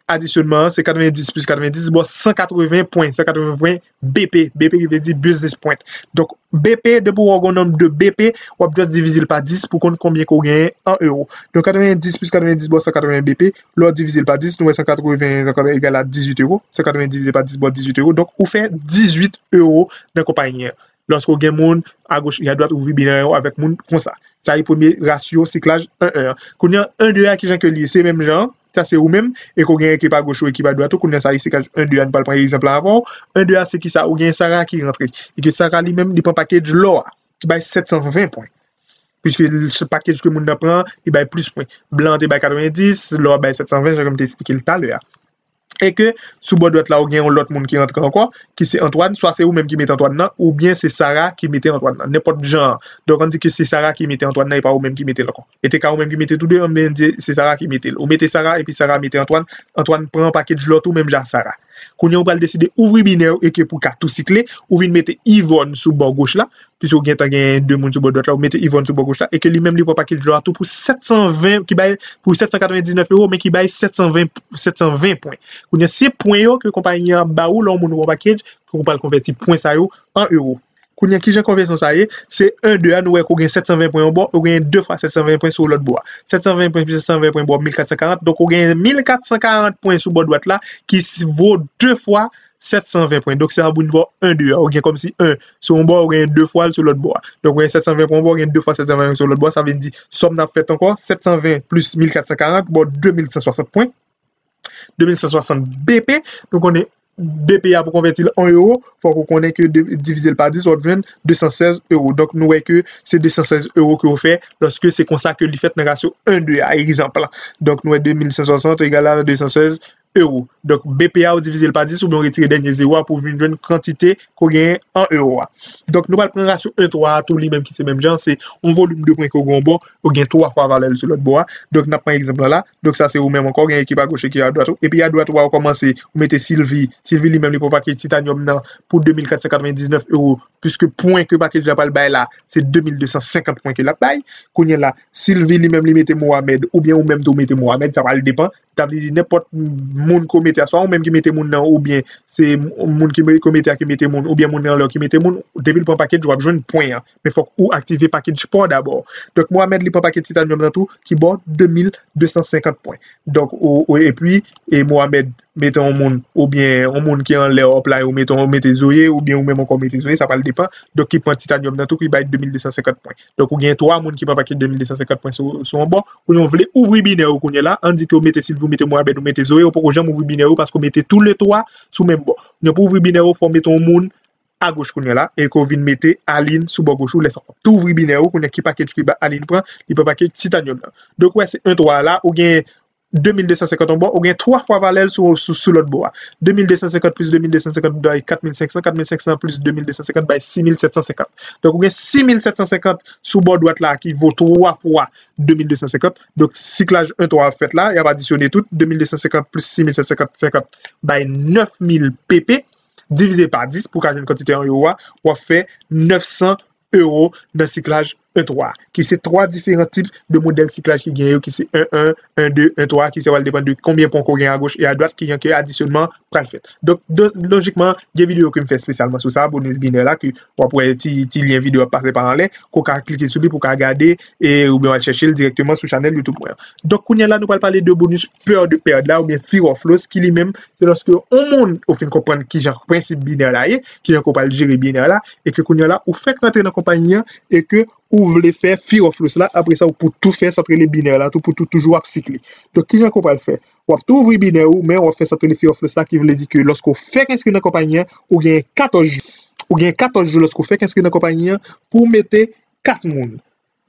adisyonman an, se katrevenndis plis katrevenndis, ba w san katreven pwen, san katreven pwen B P. B P ki vle di business point. Donk, B P, depi w wè w gen yon nonb de B P, w ap just divize l pa dis pou konn konbyen ke w genyen an ewo. Donk, katrevenndis plis katrevenndis ba w san katreven B P, lè w divize l pa dis, nou wè san katreven, san katreven egal a dizuit ewo. San katreven divize pa dis ba w dizuit ewo. Donk, ou fè dizuit ewo nan konpayi an. Lòske w gen moun, agoch e adwat, ou ouvri binè yo avèk moun konsa. Sa e premye rasyo siklaj en en an. Kounye a, en de a, kijan ke li ye? Se menm jan an. Sa se ou menm, e ke w gen ekip agoch ou, ekip adwat ou, kounye a sa e siklaj en de a, nou pral pran egzanp la avè w. En de a, se kisa? Ou gen Sarah ki rantre. E ke Sarah li menm, li pran package lò a, ki bay sèt san ven pwen. Piske l, se package ke moun nan pran, li bay plis pwen. Blan an te bay katrevenndis, lò a bay sèt san ven, jan ke m te eksplike l talè a. E ke sou bò dwat la, ou gen yon lòt moun ki rantre ankò, ki se Antoine, swa se ou menm ki mete Antoine nan, oubyen se Sarah ki mete Antoine nan, nenpòt jan an. Donk, ann di ke se Sarah ki mete Antoine nan, e pa ou menm ki mete l ankò. E te ka ou menm ki mete tou de, ann di se Sarah ki mete l. Ou mete Sarah, epi Sarah mete Antoine, Antoine pran package lòt ou menm jan Sarah. Kounye a, ou pral deside ouvri binè w e ke pou ka tou sikle, ou vin mete Yvonne sou bò goch la, piske w gentan gen de moun sou bò dwat la, ou mete Yvonne sou bò goch la, e ke li menm li pran package lò a tou pou sèt san ven, ki bay pou sèt san katrevendiznèf ewo, men ki bay sèt san ven, sèt san ven pwen. Kounye a, se pwen yo ke konpayi an ap ba ou lè yon moun pran package, ke ou pral konvèti pwen sa yo an ewo. Kounye a, kijan konvèsyon sa ye? Se en de a, nou wè ke w gen sèt san ven pwen yon bò, ou gen de fwa sèt san ven pwen sou lòt bò a. Sèt san ven pwen plis sèt san ven pwen ba w mil kat san karant, donk ou gen mil kat san karant pwen sou bò dwat la, ki vo de fwa sèt san ven pwen. Donk, sa vin ba w en de a. Ou gen kòmsi en sou yon bò, ou gen de fwa l sou lòt bò a. Donk, ou gen sèt san ven pwen yon bò, ou gen de fwa sèt san ven sou lòt bò a. Sa vle di, sòm n ap fè ankò, sèt san ven plis mil kat san karant, ba w de mil san swasant pwen. De mil san swasant B P. Nou konnen B P a pou konvèti l an ewo, fòk ou konnen ke de, divize l pa dis, w ap jwenn de san sèz ewo. Donk, nou wè ke se de san sèz ewo ke w fè lòske se konsa ke li fèt nan rasyo en de a, egzanp la. Donk, nou wè de mil san swasant egal a de san sèz ewo. Donk, B P a ou divize l pa dis oubyen ou retire dènye zewo a pou w vin jwenn kantite ke w genyen an ewo a. Donk, nou pral pran rasyo en twa a tou li menm ki se menm jan, se yon volim de pwen ke w gen yon bò, ou gen twa fwa valè l sou lòt bò a. Donk, n ap pran egzanp lan la. Donk, sa se ou menm ankò, ou gen ekip agoch, ekip adwat ou. Epi adwat ou a, ou kòmanse, ou mete Sylvie. Sylvie li menm, li pran pakèt titanyòm nan pou de mil kat san katrevendiznèf ewo, puiske pwen ke pakèt la pral bay la, se de mil de san senkant pwen ke l ap bay. Kounye a la, Sylvie li menm, li mete Mohamed, oubyen ou menm tou mete Mohamed, sa pral depann. Sa vle di nenpòt moun ke w mete a, swa ou menm ki mete moun nan, oubyen se moun ki ke w mete a ki mete moun, oubyen moun nan lè ki mete moun, depi l pran pakèt, w ap jwenn pwen an. Men fòk ou aktive pakèt pa w dabò. Donk, Mohamed, li pran pakèt titanyòm nan tou, ki ba w de mil de san senkant pwen. Donk, ou, ou, epi, e Mohamed, mete yon moun, oubyen yon moun ki anlè w la, ou mete, ou mete Zoe, oubyen ou menm ankò mete Zoe, sa pral depann. Donk, ki pran titanyòm nan tou, ki bay de mil de san senkant pwen. Donk, ou gen twa moun ki pran pakèt de mil de san senkant pwen sou, sou yon bò. Kounye a, ou vle ouvri binè ou kounye a la, ann di ke w mete Sylvie, ou mete Mohamed, ou mete Zoe, ou poko janm ouvri binè ou paske w mete toulètwa sou menm bò. Kounye a, pou ouvri binè ou, fò w mete yon moun agoch kounye a la, e ke w vin mete Aline sou bò goch ou, lè sa w ap tou ouvri binè ou, kounye a ki pakèt ke Aline pran, li pran pakèt titanyòm nan. Donk, ou wè, se en twa la, ou gen de mil de san senkant yon bò, ou gen twa fwa valè l sou, sou, sou lòt bò a. De mil de san senkant plis de mil de san senkant bay kat mil senk san, kat mil senk san plis de mil de san senkant bay sis mil sèt san senkant. Donk, ou gen sis mil sèt san senkant sou bò dwat la ki vo twa fwa de mil de san senkant. Donk, siklaj en twa ap fèt la, y ap adisyone tout, de mil de san senkant plis sis mil sèt san senkant bay nèf mil P P, divize pa dis pou w ka jwenn kantite an ewo a, w ap fè nèf san ewo nan siklaj en twa, ki se twa diferan tip de modèl siklaj ki gen yo, ki se en en, en de, en twa, ki se pral depann de konbyen pwen ke w gen agoch e adwat, ki jan ke adisyonman pral fèt. Donk, de, lojikman, gen videyo ke m fè espesyalman sou sa, bonis binè la, ke w ap wè ti, ti lyen videyo ap pase pa anlè, ke w ka klike sou li pou w ka gade, e, oubyen w al chèche l dirèkteman sou chanèl YouTube mwen an. Donk, kounye a la, nou pral pale de bonis peer to peer la, oubyen Fear of Loss, ki li menm, se lòske yon moun ou fin konprann kijan prensip binè la ye, kijan ke w pral jere binè la, e ke kounye a la, ou fèk rantre nan konpayi an, e ke ou vle fè Fear of Loss la, apre sa, ou pou tou fè sa k rele binè la, tou pou tou toujou ap sikle. Donk, kijan ke w pral fè? W ap tou ouvri binè ou, men w ap fè sa k rele Fear of Loss la, ki vle di ke lòske w fèk enskri nan konpayi an, ou gen katòz jou. Ou gen katòz jou lòske w fèk enskri nan konpayi an pou w mete kat moun.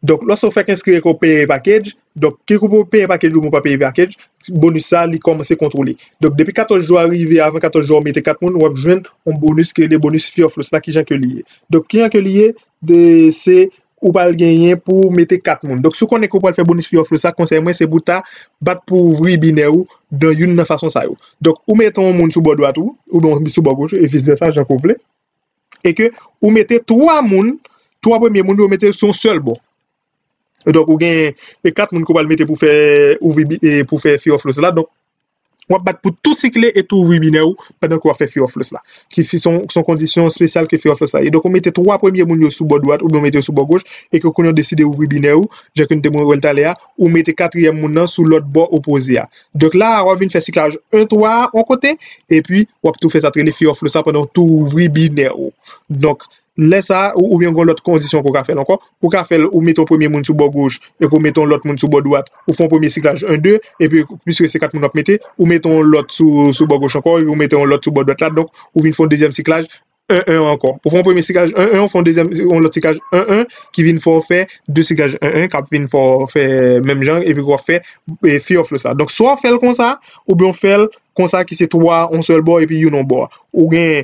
Donk, lòske w fèk enskri e ke w peye package, donk, ke w peye package oubyen w pa peye package, bonis sa, li kòmanse kontwole. Donk, depi katòz jou a rive, avan katòz jou a w mete kat moun, w ap jwenn yon bonis ke le bonis Fear of Loss la, kijan ke li ye. Donk, kijan ke li ye, de, se, ou pral genyen pou w mete kat moun. Donk, si w konnen ke w pral fè bonis Fear of Loss la, konsèy mwen, se pou w ta bat pou ouvri binè ou nan youn nan fason sa yo. Donk, ou mete yon moun sou bò dwat ou, oubyen sou bò goch ou, e vis vèsa, jan ke w vle. E ke ou mete twa moun, twa premye moun yo mete yo sou yon sèl bò. Donk, ou gen, e kat moun ke w pral mete pou fè ouvri bi-, e pou fè Fear of Loss la. Donk, w ap bat pou tou sikle e tou ouvri binè ou pandan ke w ap fè Fear of Loss la. Ki fi-, se yon, se yon kondisyon espesyal ke Fear of Loss la ye. Donk, ou mete twa premye moun yo sou bò dwat oubyen w mete yo sou bò goch e ke kounye a w deside ouvri binè ou, jan ke n te wè l talè a, ou mete katriyèm moun nan sou lòt bò opoze a. Donk la, w ap vin fè siklaj en twa a yon kote, epi w ap tou fè sa k rele Fear of Loss la pandan w tou ouvri binè ou. Donk, lè sa a, ou, oubyen gen yon lòt kondisyon ke w ka fè l ankò. Ou ka fè l, ou mete yon premye moun sou bò goch, epi w mete yon lòt moun sou bò dwat, ou fè yon premye siklaj en de, epi piske se kat moun w ap mete, ou mete yon lòt sou, sou bò goch ankò, epi ou mete yon lòt sou bò dwat la, donk ou vin fè yon dezyèm siklaj en en ankò. Ou fè yon premye siklaj en en, ou fè yon dezyèm, yon lòt siklaj en en, ki vin fè w fè de siklaj en en, k ap vin fè w fè menm jan, epi w ap fè, e, Fear of Loss la. Donk, swa w fè l konsa, oubyen w fè l konsa ki se twa yon sèl bò, epi youn yon bò. Ou gen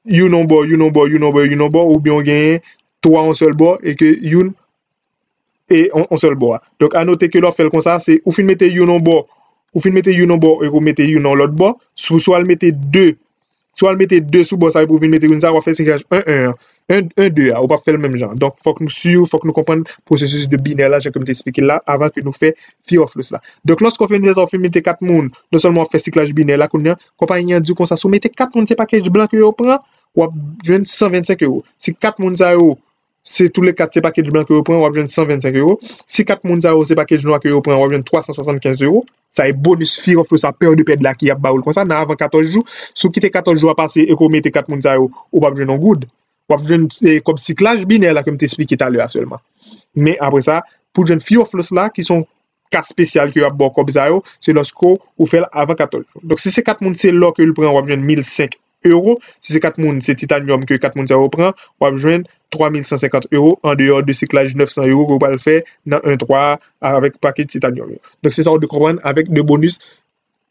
youn yon bò, youn yon bò, youn yon bò, youn yon bò, oubyen w gen twa yon sèl bò, e ke youn e yon, yon sèl bò a. Donk, anote ke lè w fè l konsa, se ou fin mete youn yon bò, ou fin mete youn yon bò, e ou mete youn yon lòt bò, sou, sou al mete de, sou al mete de sou bò sa, epi ou vin mete youn sa, w ap fè siklaj en en an. En, en de a, ou p ap fè l menm jan. Donk, fòk nou si, fòk nou konprann pwosesis de binè la, jan ke m te eksplike l la, avan ke nou fè Fear of Loss la. Donk, lòske w fin fè sa, w fin mete kat moun, non sèlman w ap fè siklaj binè la, kounye a, konpayi an di w konsa, si w mete kat moun, se package blan ke yo pran, w ap jwenn san vennsenk ewo. Si kat moun sa yo, se tou le kat se package blan ke yo pran, w ap jwenn san vennsenk ewo. Si kat moun sa yo se package nwa ke yo pran, w ap jwenn twa san swasannkenz ewo. Sa e bonis Fear of Loss la, pè de pèd la ki ap ba w l konsa, nan avan katòz jou. Si w kite katòz jou a pase e ke w mete kat moun sa yo, ou p ap jwenn yon goud. W ap jwenn, e, kòb siklaj binè la ke m te eksplike talè a sèlman. Men apre sa, pou jwenn Fear of Loss la, ki se yon ka espesyal ke y ap ba w kòb sa yo, se lòske w fè l avan katòz jou. Donk, si se kat moun, se lò ke l pran, w ap jwenn mil senk ewo. Si se kat moun, se titanyòm ke kat moun sa yo pran, w ap jwenn twa mil san senkant ewo, an deyò de siklaj nèf san ewo ke w pral fè nan en twa a avèk pakèt titanyòm yo. Donk, se sa w dwe konprann avèk de bonis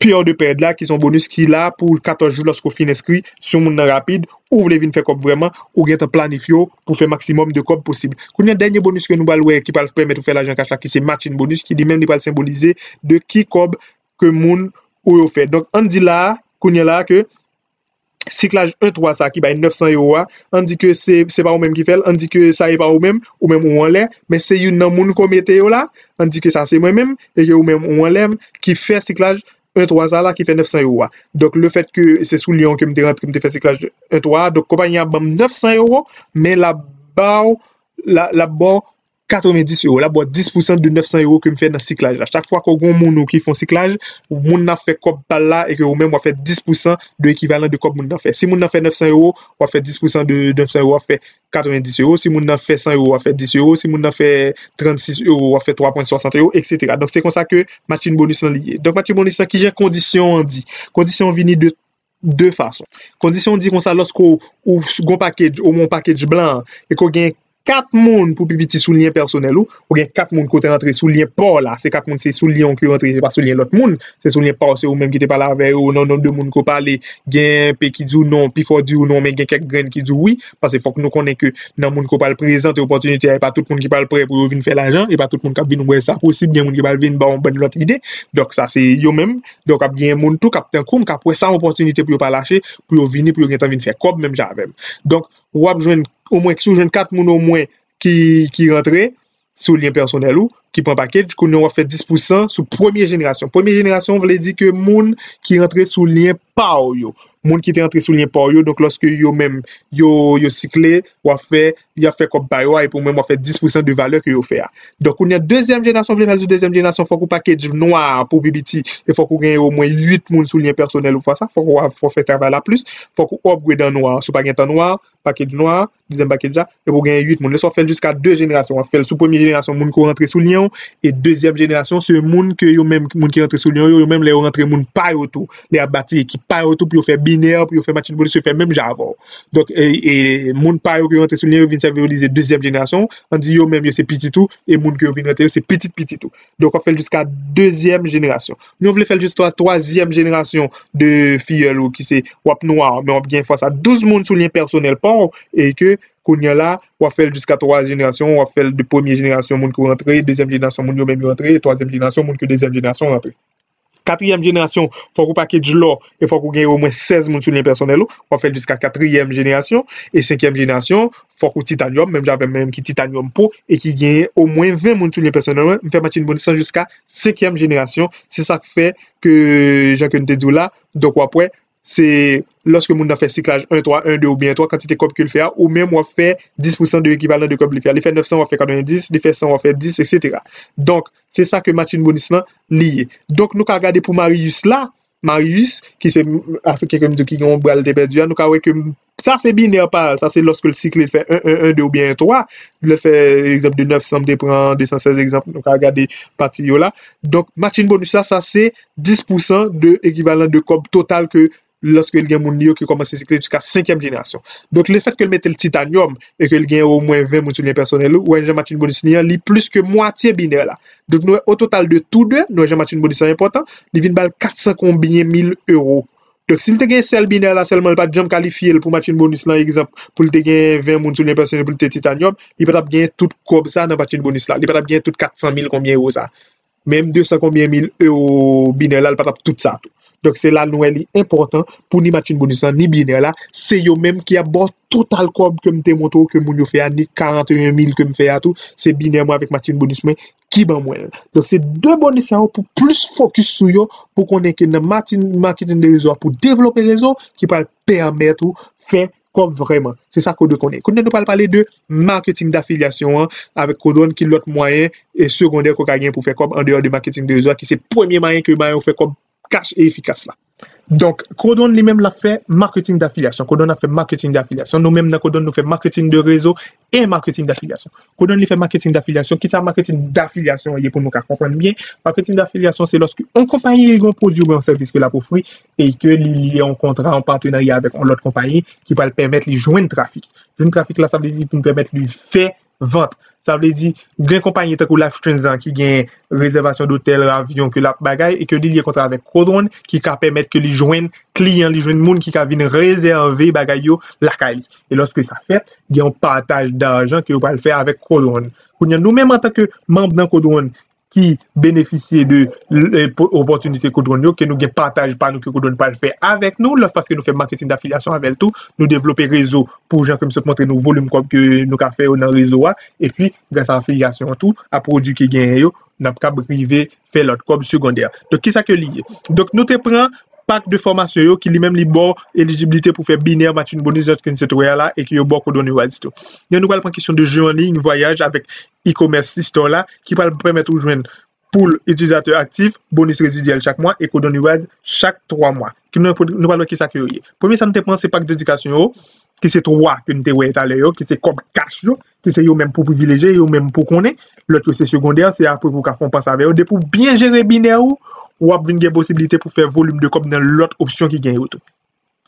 Peur de Perdre la, ki se yon bonus ki la pou katòz jou lòske w fin enskri. Si yon moun nan rapid, ou vle vin fè kòb vrèman, ou gentan planifye w pou fè maksimòm de kòb posib. Kounye a, dènye bonus ke nou pral wè ki pral pèmèt ou fè lajan kach la, ki se Matching Bonus, ki li menm li pral senbolize de ki kòb ke moun ou yo fè. Donk, ann di la, kounye a la ke siklaj en twa sa ki bay nèf san ewo a, ann di ke se, se pa ou menm ki fè l, ann di ke sa e pa ou menm, ou menm ou anlè, men se youn nan moun ke w mete yo la, ann di ke sa se mwen menm, e ke ou menm ou anlè m, ki fè siklaj en twa sa la, ki fè nèf san ewo a. Donk, le fèt ke se sou lyen ke m te rantre, m te fè siklaj en twa a, donk konpayi a ban m nèf san ewo, men l ap ba w, l ap ba w katrevenndis ewo, l ap ba w dis pousan de nèf san ewo ke m fè nan siklaj la. Chak fwa ke w gen yon moun ou ki fè yon siklaj, moun nan ap fè kòb pa l la e ke ou menm w ap fè dis pousan de ekivalan de kòb moun nan fè. Si moun nan fè nèf san ewo, w ap fè dis pousan de nèf san ewo, w ap fè katrevenndis ewo. Si moun nan fè san ewo, w ap fè dis ewo. Si moun nan fè trannsis ewo, w ap fè twa pwen swasant ewo, etsetera. Donk, se konsa ke Matching Bonus lan li ye. Donk, Matching Bonus lan, kijan kondisyon an di? Kondisyon an vini de de fason. Kondisyon di konsa, lòske w, ou gon package, ou yon package blan, e ke w gen kat moun pou pi piti sou lyen pèsonèl ou, ou gen kat moun ke w te rantre sou lyen pa w la, se kat moun se sou lyen w ke yo rantre, se pa sou lyen lòt moun, se sou lyen pa w, se ou menm ki te pale avè yo, nan nonb de moun ke w pale, gen enpe ki di w non, pifò di w non, men gen kèk grenn ki di w wi, paske fòk nou konnen ke nan moun ke w pral prezante opòtinite a, e pa tout moun ki pral prè pou yo vin fè lajan, e pa tout moun k ap vin wè sa posib, gen moun ki pral vin ba w yon bann lòt ide, donk sa se yo menm, donk ap gen moun tou k ap tankou m, k ap wè sa yon opòtinite pou yo pa lache, pou yo vini, pou yo gentan vin fè kòb menm jan avè m. Donk, w ap jwenn, omwen, si w jwenn kat moun omwen ki, ki rantre sou lyen pèsonèl ou, ki pran package, kounye a w ap fè dis pousan sou premye jenerasyon. Premye jenerasyon vle di ke moun ki rantre sou lyen pa w yo. Moun ki te rantre sou lyen pa w yo, donk lòske yo menm, yo, yo sikle, w ap fè, y ap fè kòb pa yo a, epi ou menm w ap fè dis pousan de valè ke yo fè a. Donk, kounye a, dezyèm jenerasyon, vle fè l sou dezyèm jenerasyon, fòk ou package nwa pou pi piti, e fòk ou gen omwen uit moun sou lyen pèsonèl ou fè sa, fòk ou, fòk ou fè travay la plis, fòk ou upgrade an nwa, si w pa gen tan nwa, package nwa, dezyèm package la, epi ou gen uit moun. Lè sa w fè l jiska de jenerasyon, w ap fè l sou premye jenerasyon, moun ki rantre sou lyen w, e dezyèm jenerasyon, se moun ke yo menm, moun ki rantre sou lyen w yo, yo menm lè yo rantre moun pa yo tou, lè y ap bati ekip pa yo tou, pou yo fè binè, pou yo fè Matching Bonus, yo fè menm jan avè w. Donk, e, e, moun pa yo ke yo rantre sou lyen yo vin sèvilize dezyèm jenerasyon, ann di yo menm yo se pitit ou, e moun ke yo vin rantre yo se pitit pitit ou. Donk, w ap fè l jiska dezyèm jenerasyon. Nou vle fè l jiska twazyèm jenerasyon de filleul ou ki se w ap nwa, men w ap gen fòs a douz moun sou lyen pèsonèl pa w, e ke kounye a la, w ap fè l jiska twa jenerasyon, w ap fè l de premye jenerasyon moun ki rantre, dezyèm jenerasyon moun yo menm yo rantre, e twazyèm jenerasyon moun ki dezyèm jenerasyon rantre. Katriyèm jenerasyon, fòk ou package lò, e fòk ou gen omwen sèz moun sou lyen pèsonèl ou, w ap fè l jiska katriyèm jenerasyon, e senkyèm jenerasyon, fòk ou titanyòm, menm jan avè m menm ki titanyòm po, e ki gen omwen ven moun sou lyen pèsonèl mwen, m fè Matching Bonus lan jiska senkyèm jenerasyon. Se sa k fè ke, jan ke n te di w la, donk w ap wè, se lòske moun nan fè siklaj en twa, en de oubyen twa, kantite kòb ke l fè a, ou menm w ap fè dis pousan de ekivalan de kòb li fè a. Li fè nèf san, w ap fè katrevendis, li fè san, w ap fè dis, etsetera. Donk, se sa ke Matching Bonus lan li ye. Donk, nou ka gade pou Marius la, Marius, ki se Afriken ke m di w ki gen yon bra l te pèdi a, nou ka wè ke m, sa se binè pa l, sa se lòske l sikle, l fè en, en, en, de oubyen en twa, lè l fè egzanp de nèf san, m te pran de san sèz egzanp, nou ka gade pati yo la. Donk, Matching Bonus la, sa se dis pousan de ekivalan de kòb total ke lòske l gen moun li yo ki kòmanse sikle jiska senkyèm jenerasyon. Donk, lefètke l mete l titanyòm e ke l gen omwen ven moun sou lyen pèsonèl ou, w wè jan Matching Bonus li an, li plis ke mwatye binè la. Donk, nou wè, o total de tou de, nou wè jan Matching Bonus lan enpòtan, li vin ba l kat san konbyen mil ewo. Donk, si l te gen sèl binè la sèlman, l pa t janm kalifye l pou Matching Bonus lan, egzanp, pou l te gen ven moun sou lyen pèsonèl, pou l te titanyòm, li pa t ap gen tout kòb sa nan Matching Bonus la. Li pa t ap gen tout kat san mil konbyen ewo sa. Menm de san konbyen mil ewo binè la, l pa t ap tout sa tou. Donk, se la nou wè li enpòtan pou ni Matching Bonus lan, ni binè la. Se yo menm ki ap ba w total kòb ke m te montre w ke moun yo fè a, ni karannteyen mil ke m fè a tou. Se binè mwen avèk Matching Bonus mwen ki ban mwen l. Donk, se de bonus sa yo pou plis fokis sou yo, pou konnen ke nan matin-, maketing de rezo a, pou devlope rezo, ki pral pèmèt ou fè kòb vrèman. Se sa ke w dwe konnen. Kounye a nou pral pale de maketing dafilyasyon an avèk Codone, ki lòt mwayen e segondè ke w ka gen pou fè kòb andeyò de maketing de rezo a, ki se premye mwayen ke mwayen ou fè kòb kach e efikas la. Donk, Codone li menm l ap fè maketing dafilyasyon. Codone ap fè maketing dafilyasyon. Nou menm nan Codone nou fè maketing de rezo e maketing dafilyasyon. Codone li fè maketing dafilyasyon. Kisa maketing dafilyasyon ye pou nou ka konprann byen? Maketing dafilyasyon se lòske yon konpayi gen yon pwodui oubyen yon sèvis ke l ap ofri e ke li lye yon kontra, yon patenarya avèk yon lòt konpayi ki pral pèmèt li jwenn trafik. Jwenn trafik la, sa vle di pou pèmèt li fè vant. Sa vle di, gen konpayi tankou Life Trends lan ki gen rezèvasyon dotèl, avyon ke l ap bagay e ke li lye kontra avèk Codron ki ka pèmèt ke li jwenn kliyan, li jwenn moun ki ka vin rezève bagay yo lakay li. E lòske sa fèt, gen yon pataj dajan ke yo pral fè avèk Codron. Kounye a, nou menm antanke manm nan Codron ki benefisye de opòtinite Codron yo, ke nou gen pataj pa nou ke Codron pral fè avèk nou, lòs paske nou fè maketin dafilyasyon avè l tou, nou devlope rezo pou jan ke m sot montre nou volim kòb ke nou ka fè yo nan rezo a, epi gras a afilyasyon an tou, a pwodui ke genyen yo, n ap kab rive fè lòt kòb segondè. Donk, kisa ke li ye? Donk, nou te pran pak de fòmasyon yo ki li menm li ba w elijibilite pou fè binè, matching bonus, et cetera la, e ke yo ba w Codron Rewards tou. Gen nou pral pran kesyon de jeu en ligne, vwayaj avèk e-commerce store la, ki pral pèmèt ou jwenn pool itilizatè aktif, bonus rezidyèl chak mwa e Codron Rewards chak twa mwa. Ki nou, nou pral wè kisa ke yo ye. Premye sa nou te pran se pak dedikasyon yo, ki se twa ke nou te wè talè yo, ki se kòb cash yo, ki se yo menm pou privilejye, yo menm pou konnen. Lòt yo se segondè, se apre pou w ka fè yon pans avè yo. Depi w byen jere binè ou, w ap vin gen posiblite pou fè volim de kòb nan lòt opsyon ki gen yo tou.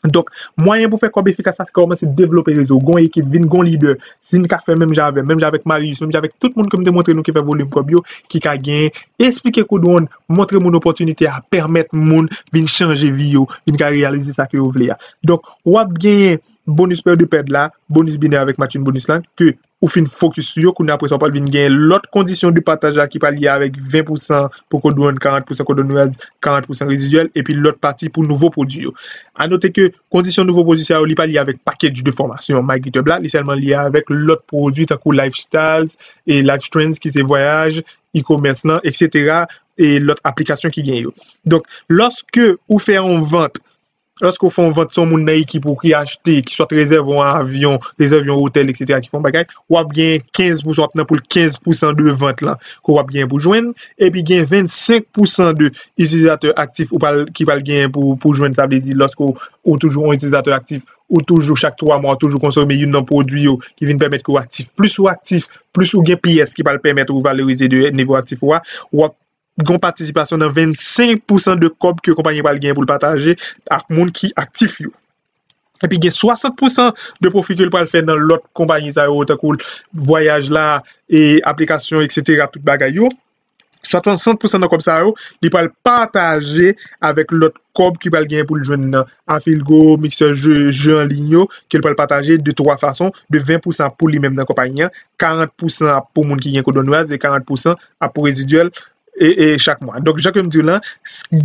Donk, mwayen pou fè kòb efikas la, se kòmanse devlope rezo, gon ekip, vin gon lidè. Si n ka fè menm jan avè m, menm jan avèk Marius, menm jan avèk tout moun ke m te montre nou ki fè volim kòb yo, ki ka gen, esplike Codron, montre moun opòtinite a, pèmèt moun vin chanje vi yo, vin ka reyalize sa ke yo vle a. Donk, w ap genyen bonus pè de pèd la, bonus binè avèk matching bonus la, ke ou fin fokis sou yo, kounye a apre sa, w pral vin gen lòt kondisyon de pataj la ki pral ye avèk ven pousan pou Codron, karant pousan Codron Rewards, karant pousan rezidyèl, epi lòt pati pou nouvo pwodui yo. A note ke kondisyon nouvo pwodui sa yo, li pa lye avèk package de fòmasyon MyGitHub la, li sèlman lye avèk lòt pwodui tankou Lifestyles e Life Trends ki se vwayaj, e-commerce lan, et cetera, e lòt aplikasyon ki gen yo. Donk, lòske ou fè yon vant, lòske w fè yon vant, se yon moun nan ekip ou ki achte, ki swat rezève yon avyon, rezève yon otèl, et cetera, ki fè yon bagay, w ap gen kenz pousan, w ap nan poul kenz pousan de vant lan ke w ap gen pou jwenn, epi gen vennsenk pousan de itilizatè aktif ou pral, ki pral gen pou, pou jwenn, sa vle di lòske w, ou toujou yon itilizatè aktif, ou toujou chak twa mwa, ou toujou konsome youn nan pwodui yo ki vin pèmèt ke w aktif. Plis ou aktif, plis ou gen pyès ki pral pèmèt ou valorize de nivo aktif ou a, w ap gen patisipasyon nan vennsenk pousan de kòb ke konpayi pral gen pou l pataje ak moun ki aktif yo. Epi gen swasant pousan de pwofi ke l pral fè nan lòt konpayi sa yo, tankou vwayaj la, e aplikasyon, et cetera, tout bagay yo. Swasant pousan nan kòb sa yo, li pral pataje avèk lòt kòb ki pral gen pou l jwenn nan Afilgo, Mixer, jeu, jeu an liy yo, ke l pral pataje de twa fason, de ven pousan pou li menm nan konpayi an, karant pousan ap pou moun ki gen Codron Rewards e karant pousan ap pou rezidyèl e, e chak mwa. Donk, jan ke m di w lan,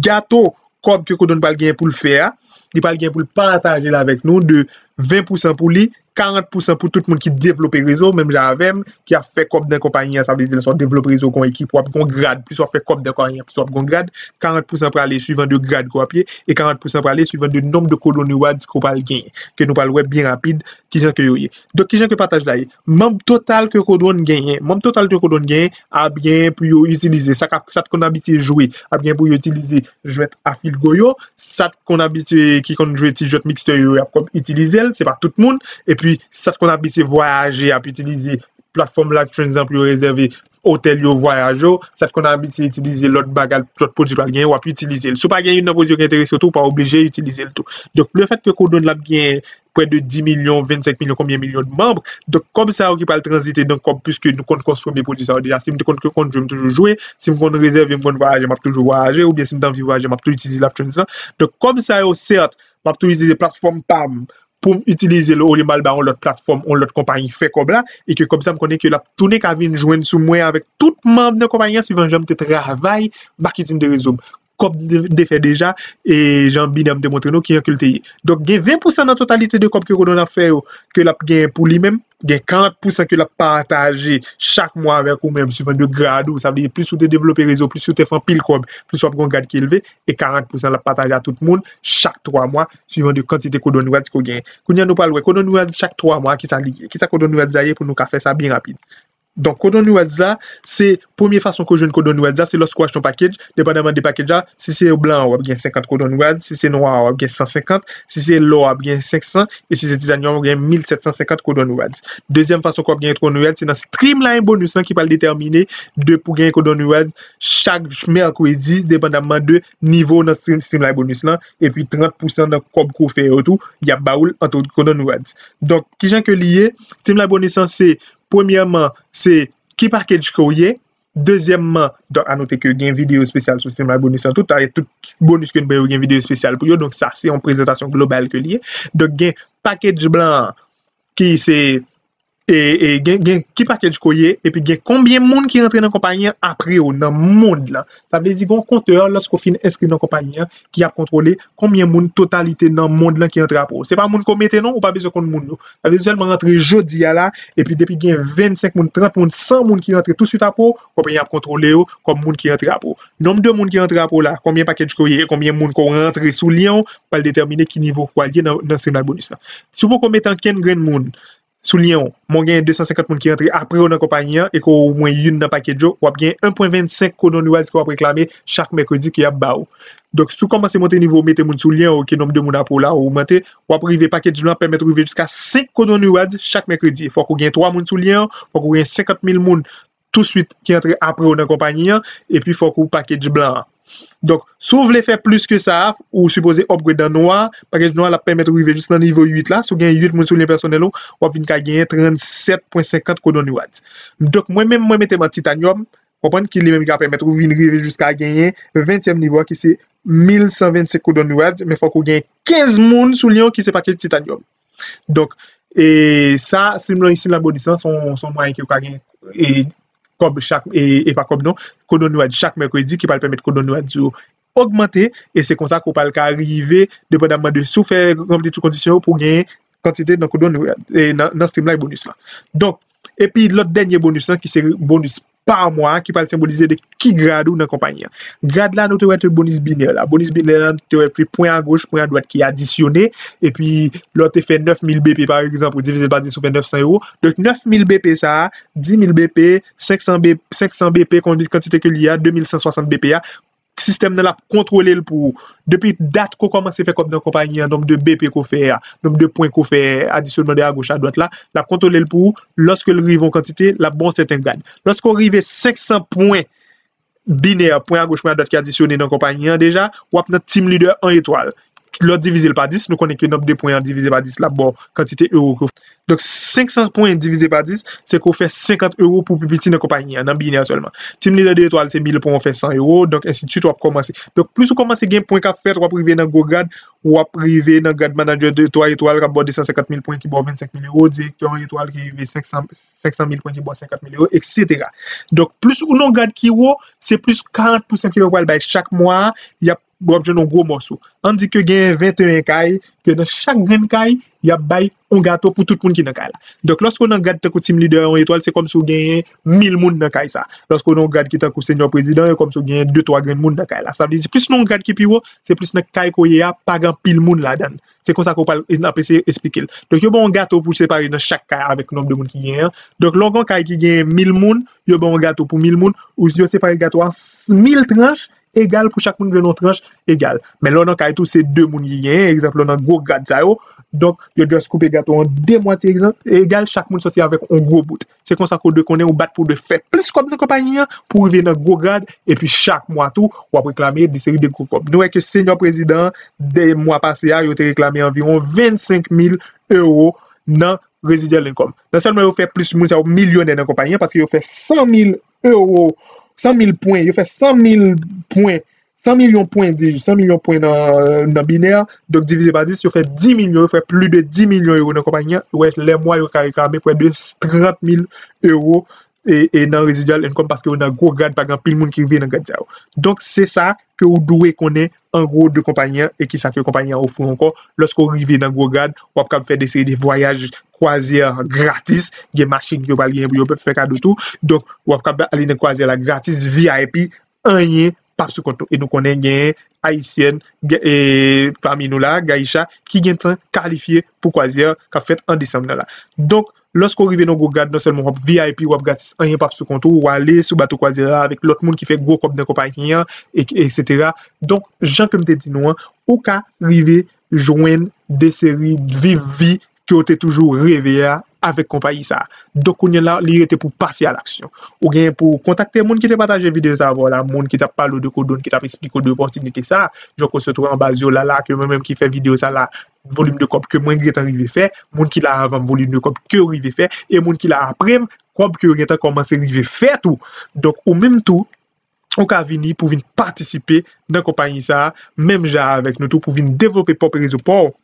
gato kòb ke Codron pral gen pou l fè a, li pral gen pou l pataje l avèk nou de ven pousan pou li, karant pousan pou tout moun ki devlope rezo, menm jan avè m, ki ap fè kòb nan konpayi an, sa vle di lè sa w devlope rezo kon ekip, w ap gon grad, plis w ap fè kòb nan konpayi an, plis w ap gon grad, karant pousan prale suivan de grad ke w ap ye, e karant pousan prale suivan de nonb de Codron Rewards ke w pral genyen, ke nou pral wè byen rapid kijan ke yo ye. Donk, kijan ke pataj la ye? Manm total ke Codron genyen, manm total ke Codron genyen, ap genyen pou yo itilize. Sa k ap, sa t konn abitye jwe, ap genyen pou yo itilize jwèt Afilgo yo. Sa t konn abitye, ki konn jwe ti jwèt Mixer yo, y ap konn itilize l, se pa tout moun. Epi, sa t konn abitye vwayaje, ap itilize platfòm Life Trends lan pou yo rezève otèl yo, vwayaj yo, sa t konn abitye itilize lòt bagay, lòt pwodui pral genyen, w ap itilize l. Si w pa gen youn nan pwodui yo ki enterese w tou, w pa oblije itilize l tou. Donk, lefèt ke Codron l ap gen prè de dis milyon, vennsenk milyon, konbyen milyon de manm. Donk, kòb sa yo ki pral tranzite nan kòb, piske nou konn konsome pwodui sa yo deja. Si m te konn, konn jwe, m toujou jwe. Si m konn rezève, m konn vwayaje, m ap toujou vwayaje. Oubyen si m te anvi vwayaje, m ap toujou itilize Life Trends lan. Donk, kòb sa yo, sèt, m ap toujou itilize platfòm pa m pou m itilize l olye m al ba yon lòt platfòm, yon lòt konpayi fè kòb la, e ke kòb sa m konnen ke l ap tounen ka vin jwenn sou mwen avèk tout manm nan konpayi an, suivan jan m te travay maketin de rezo m. Kòb m te, te fè deja, e jan Binem te montre nou kijan ke l te ye. Donk, gen ven pousan nan totalite de kòb ke Codron ap fè yo, ke l ap genyen pou li menm, gen karant pousan ke l ap pataje chak mwa avèk ou menm, suivan de grad ou, sa vle di plis ou te devlope rezo, plis ou te fè anpil kòb, plis w ap gen yon grad ki elve, e karant pousan l ap pataje a tout moun chak twa mwa, suivan de kantite Codron Rewards ke w genyen. Kounye a nou pral wè Codron Rewards chak twa mwa, kisa li ye. Kisa Codron Rewards la ye pou nou ka fè sa byen rapid. Donk, Codron Rewards la, se premye fason ke w jwenn Codron Rewards la, se lòske w achte yon package, depandaman de package la, si se blan an, w ap gen senkant Codron Rewards, si se nwa an, w ap gen san senkant, si se lò an, w ap gen senk san, e si se titanyòm an, w ap gen mil sèt san senkant Codron Rewards. Dezyèm fason ke w ap gen Codron Rewards, se nan Streamline Bonus lan ki pral detèmine de pou gen Codron Rewards chak mèkredi, depandaman de nivo w nan Stream, Streamline Bonus lan, epi trant pousan nan kòb ke w fè yo tou, y ap ba ou l an tan ke Codron Rewards. Donk, kijan ke li ye? Streamline Bonus lan, se Premyèman, se ki package ke w ye. Dezyèmman, donk, anote ke gen videyo espesyal sou Streamline Bonus lan. Tout, tout bonus ke n ba yo gen videyo espesyal pou yo. Donk, sa se yon prezantasyon global ke li ye. Donk, gen package blan an ki se e, e, gen, gen ki package ke w ye, epi gen konbyen moun ki rantre nan konpayi an apre w nan mond lan. Sa vle di gen yon kontè lòske w fin enskri nan konpayi an ki ap kontwole konbyen moun totalite nan mond lan ki rantre apre w. Se pa moun ke w mete non, ou pa bezwen konn moun yo. Sa vle di sèlman rantre jodi a la, epi depi gen vennsenk moun, trant moun, san moun ki rantre touswit apre w, konpayi an ap kontwole yo kòm moun ki rantre apre w. Nonb de moun ki rantre apre w la, konbyen package ke w ye, konbyen moun ke w rantre sou lyen w, pral detèmine ki nivo ke w al ye nan, nan Streamline Bonus lan. Si w poko mete ankenn grenn moun sou lyen w, men w gen de san senkant moun ki rantre apre w nan konpayi an e ke w omwen youn nan package yo, w ap gen en pwen vennsenk codon rewards ke w ap reklame chak mèkredi ke y ap ba w. Donk, si w kòmanse monte nivo w, mete moun sou lyen w, ke nonb de moun apre w la ogmante, w ap rive, package blan pèmèt w rive jiska senk codon rewards chak mèkredi. Fòk ou gen twa moun sou lyen w, fòk ou gen senkant mil moun touswit ki antre apre w nan konpayi an, epi fòk ou package blan an. Donk, si w vle fè plis ke sa, ou sipoze upgrade nan nwa, package nwa l ap pèmèt ou rive jis nan nivo uit la. Si w gen uit moun sou lyen pèsonèl ou, w ap vin ka genyen trannsèt pwen senkant codon rewards. Donk, mwen menm, mwen mete m an titanyòm, konprann ki li menm ki ka pèmèt ou vin rive jiska genyen ventyèm nivo a ki se mil san vennsenk codon rewards, men fòk ou gen kenz moun sou lyen w ki se package titanyòm. Donk, e sa, Streamline, Streamline Bonus lan, se yon, se yon mwayen ke w ka gen e, kòb chak, e, e pa kòb non, codon rewards chak mèkredi ki pral pèmèt codon rewards yo ogmante, e se konsa ke w pral ka rive, depandamman de si w fè ranpli tout kondisyon yo pou w gen kantite nan codon rewards, e nan, nan Streamline Bonus lan. Donk, epi lòt dènye bonus lan, ki se bonus pa mwa, ki pral senbolize de ki grad ou nan konpayi an. Grad la, nou te wè te bonus binè la. Bonus binè la, nou te wè pi pwen agoch, pwen adwat ki adisyone. Epi, lè w te fè nèf mil B P, pa egzanp, ou divize l pa dis, ou fè nèf san ewo. Donk, nèf mil B P sa a, dis mil B P, senk san B P, senk san B P, konbyen kantite ke li a, de mil san swasant B P a, sistèm nan l ap kontwole l pou ou. Depi dat ke w kòmanse fè kòb nan konpayi an, nonb de B P ke w fè a, nonb de pwen ke w fè, adisyonman de agoch adwat la, l ap kontwole l pou ou. Lòske l rive yon kantite, l ap ba w yon sèten grad. Lòske w rive senk san pwen binè, pwen agoch, pwen adwat ki adisyone nan konpayi an deja, w ap nan team leader an etwal. Lè w divize l pa dis, nou konnen ke nonb de pwen an divize pa dis, l ap ba w kantite ewo ke w fè. Donk, senk san pwen divize pa dis, se ke w fè senkant ewo pou pi piti nan konpayi an, nan binè sèlman. Team leader de etwal, se mil pwen, w fè san ewo, donk, ensidswit, w ap kòmanse. Donk, plis ou kòmanse gen pwen k ap fèt, w ap rive nan gwo grad, w ap rive nan grad manager de twa etwal, k ap ba w de san senkant mil pwen, ki ba w vennsenk mil ewo, direktè an etwal ki rive senk san, senk san mil pwen, ki ba w senkant mil ewo, etsetera. Donk, plis ou nan grad ki wo, se plis karant pousan ke yo pral bay chak mwa, y ap w ap jwenn yon gwo mòso. Ann di ke gen venteyen kay, ke nan chak grenn kay, y ap bay yon gato pou tout moun ki nan kay la. Donk, lòske w nan grad tankou team leader yon etwal, se kòmsi w genyen mil moun nan kay sa. Lòske w nan yon grad ki tankou senyò prezidan, e kòmsi w genyen de twa grenn moun nan kay la. Sa vle di, plis nan yon grad ki pi wo, se plis nan kay ke w ye a, pa gen anpil moun ladan l. Se konsa ke w pral, n ap eseye esplike l. Donk, yo ba w yon gato pou separe nan chak kay avèk nonb de moun ki genyen an. Donk, lè w gen yon kay ki genyen mil moun, yo ba w yon gato pou mil moun, ou yo separe gato a mil tranch, egal pou chak moun jwenn yon tranch egal. Men lè w nan kay tou, se de moun ki genyen, egzanp, lè w nan gwo grad sa yo, donk, yo just koupe gato an de mwatye, egzanp, egal, chak moun sòti avèk yon gwo bout. Se konsa ke w dwe konnen, ou bat pou w dwe fè plis kòb nan konpayi an, pou w rive nan gwo grad, epi chak mwa tou, w ap reklame de seri de gwo kòb. Nou wè ke senyò prezidan an, de mwa pase a, yo te reklame anviwon vennsenk mil ewo nan residual income. Non sèlman yo fè plis moun sa yo milyonè nan konpayi an, paske yo fè san mil ewo, san mil pwen, yo fè san mil pwen, san milyon pwen, di, san milyon pwen nan, nan binè, donk divize pa dis, yo fè dis milyon, yo fè plis de dis milyon ewo nan konpayi an, yo wè lè mwa yo ka reklame prè de trant mil ewo e, e nan residual income paske yo nan gwo grad, pa gen anpil moun ki rive nan grad sa yo. Donk, se sa ke ou dwe konnen an gwo de konpayi an e kisa ke konpayi an ofri ankò. Lòske w rive nan gwo grad, w ap kab fè de seri de vwayaj kwazyè gratis, gen machin ke yo pral genyen pou yo fè kado tou. Donk, w ap kab ale nan kwazyè la gratis, V I P, anyen p ap sou kont nou. E nou konnen gen ayisyèn, gen, e, pami nou la, Gaïcha, ki gentan kalifye pou kwazyè k ap fèt an desanm nan la. Donk, lòske w rive nan gwo grad, non sèlman w ap V I P, w ap gratis, anyen p ap sou kont ou, w ale sou bato kwazyè a avèk lòt moun ki fè gwo kòb nan konpayi an, e, etsetera. Donk, jan ke m te di nou an, ou ka rive jwenn de seri viv vi ke w te toujou reve a avèk konpayi sa a. Donk, kounye a la, li rete pou pase a laksyon. Ou gen pou kontakte moun ki te pataje videyo sa a avè w la, moun ki t ap pale w de Codon, ki t ap esplike w de opòtinite sa a. Jan ke w sot wè anba zye w la, la, ke mwen menm ki fè videyo sa a la, volim de kòb ke mwen gentan rive fè, moun ki la avan m volim de kòb ke yo rive fè, e moun ki la apre m, kòb ke yo gentan kòmanse rive fè tou. Donk, ou menm tou, ou ka vini pou vin patisipe nan konpayi sa a, menm jan avèk nou tou, pou vin devlope pwòp rezo pa w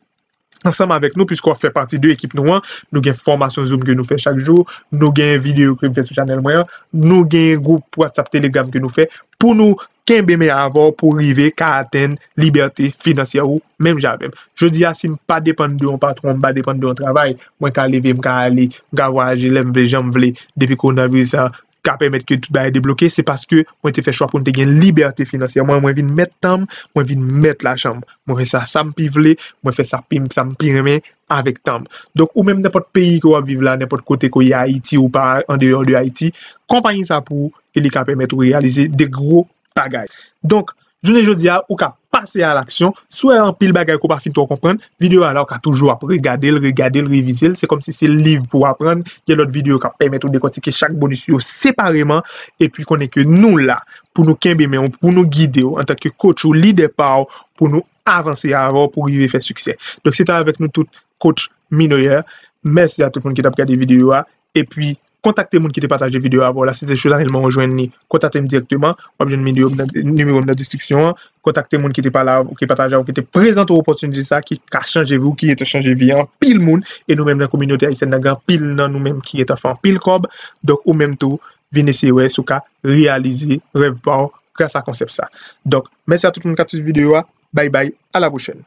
ansanm avèk nou, piske w ap fè pati de ekip nou an. Nou gen fòmasyon Zoom ke nou fè chak jou, nou gen videyo ke m fè sou chanèl mwen an, nou gen gwoup WhatsApp, Telegram ke nou fè pou nou kenbe men avè w pou rive ka atenn libète finansyè ou menm jan avè m. Jodi a, si m pa depann de yon patwon, m pa depann de yon travay, mwen ka leve, m ka ale, m ka vwayaje lè m vle, jan m vle, depi kowonaviris la ka pèmèt ke tout bagay debloke, se paske mwen te fè chwa pou m te gen libète finansyè. Mwen, mwen vin mèt tan m, mwen vin mèt lajan m. Mwen fè sa, sa m pi vle, mwen fè sa pi, sa m pi renmen avèk tan m. Donk, ou menm nenpòt peyi ke w ap viv la, nenpòt kote ke w ye, Ayiti ou pa andeyò de Ayiti, konpayi sa pou ou, e li ka pèmèt ou reyalize de gwo bagay. Donk, jounen jodi a, ou ka pase a laksyon. Si w wè anpil bagay ke w pa fin twò konprann, videyo a la, ou ka toujou ap regade l, regade l, revize l. Se kòmsi se liv pou w aprann. Gen lòt videyo k ap pèmèt ou dekòtike chak bonis yo separeman. Epi konnen ke nou la pou nou kenbe men w, pou nou gide w antanke coach ou, lidè pa w, pou nou avanse avè w, pou rive fè siksè. Donk, se te avèk nou tout, coach Minoyer. Mèsi a tout moun ki t ap gade videyo a. Epi, kontakte moun ki te pataje videyo a avè w la. Si se sou chanèl mwen ou jwenn li, kontakte m dirèkteman. W ap jwenn videyo m nan, nimewo m nan deskripsyon an. Kontakte moun ki te pale avè w, ki pataje avè w, ki te prezante w opòtinite sa, ki ka chanje vi w, ki gentan chanje vi anpil moun. E nou menm nan kominote ayisyèn nan, gen anpil nan nou menm ki gentan fè anpil kòb. Donk, ou menm tou, vin eseye wè si w ka reyalize rèv pa w gras a konsèp sa. Donk, mèsi a tout moun k ap swiv videyo a. Bye bye, a la pwochèn.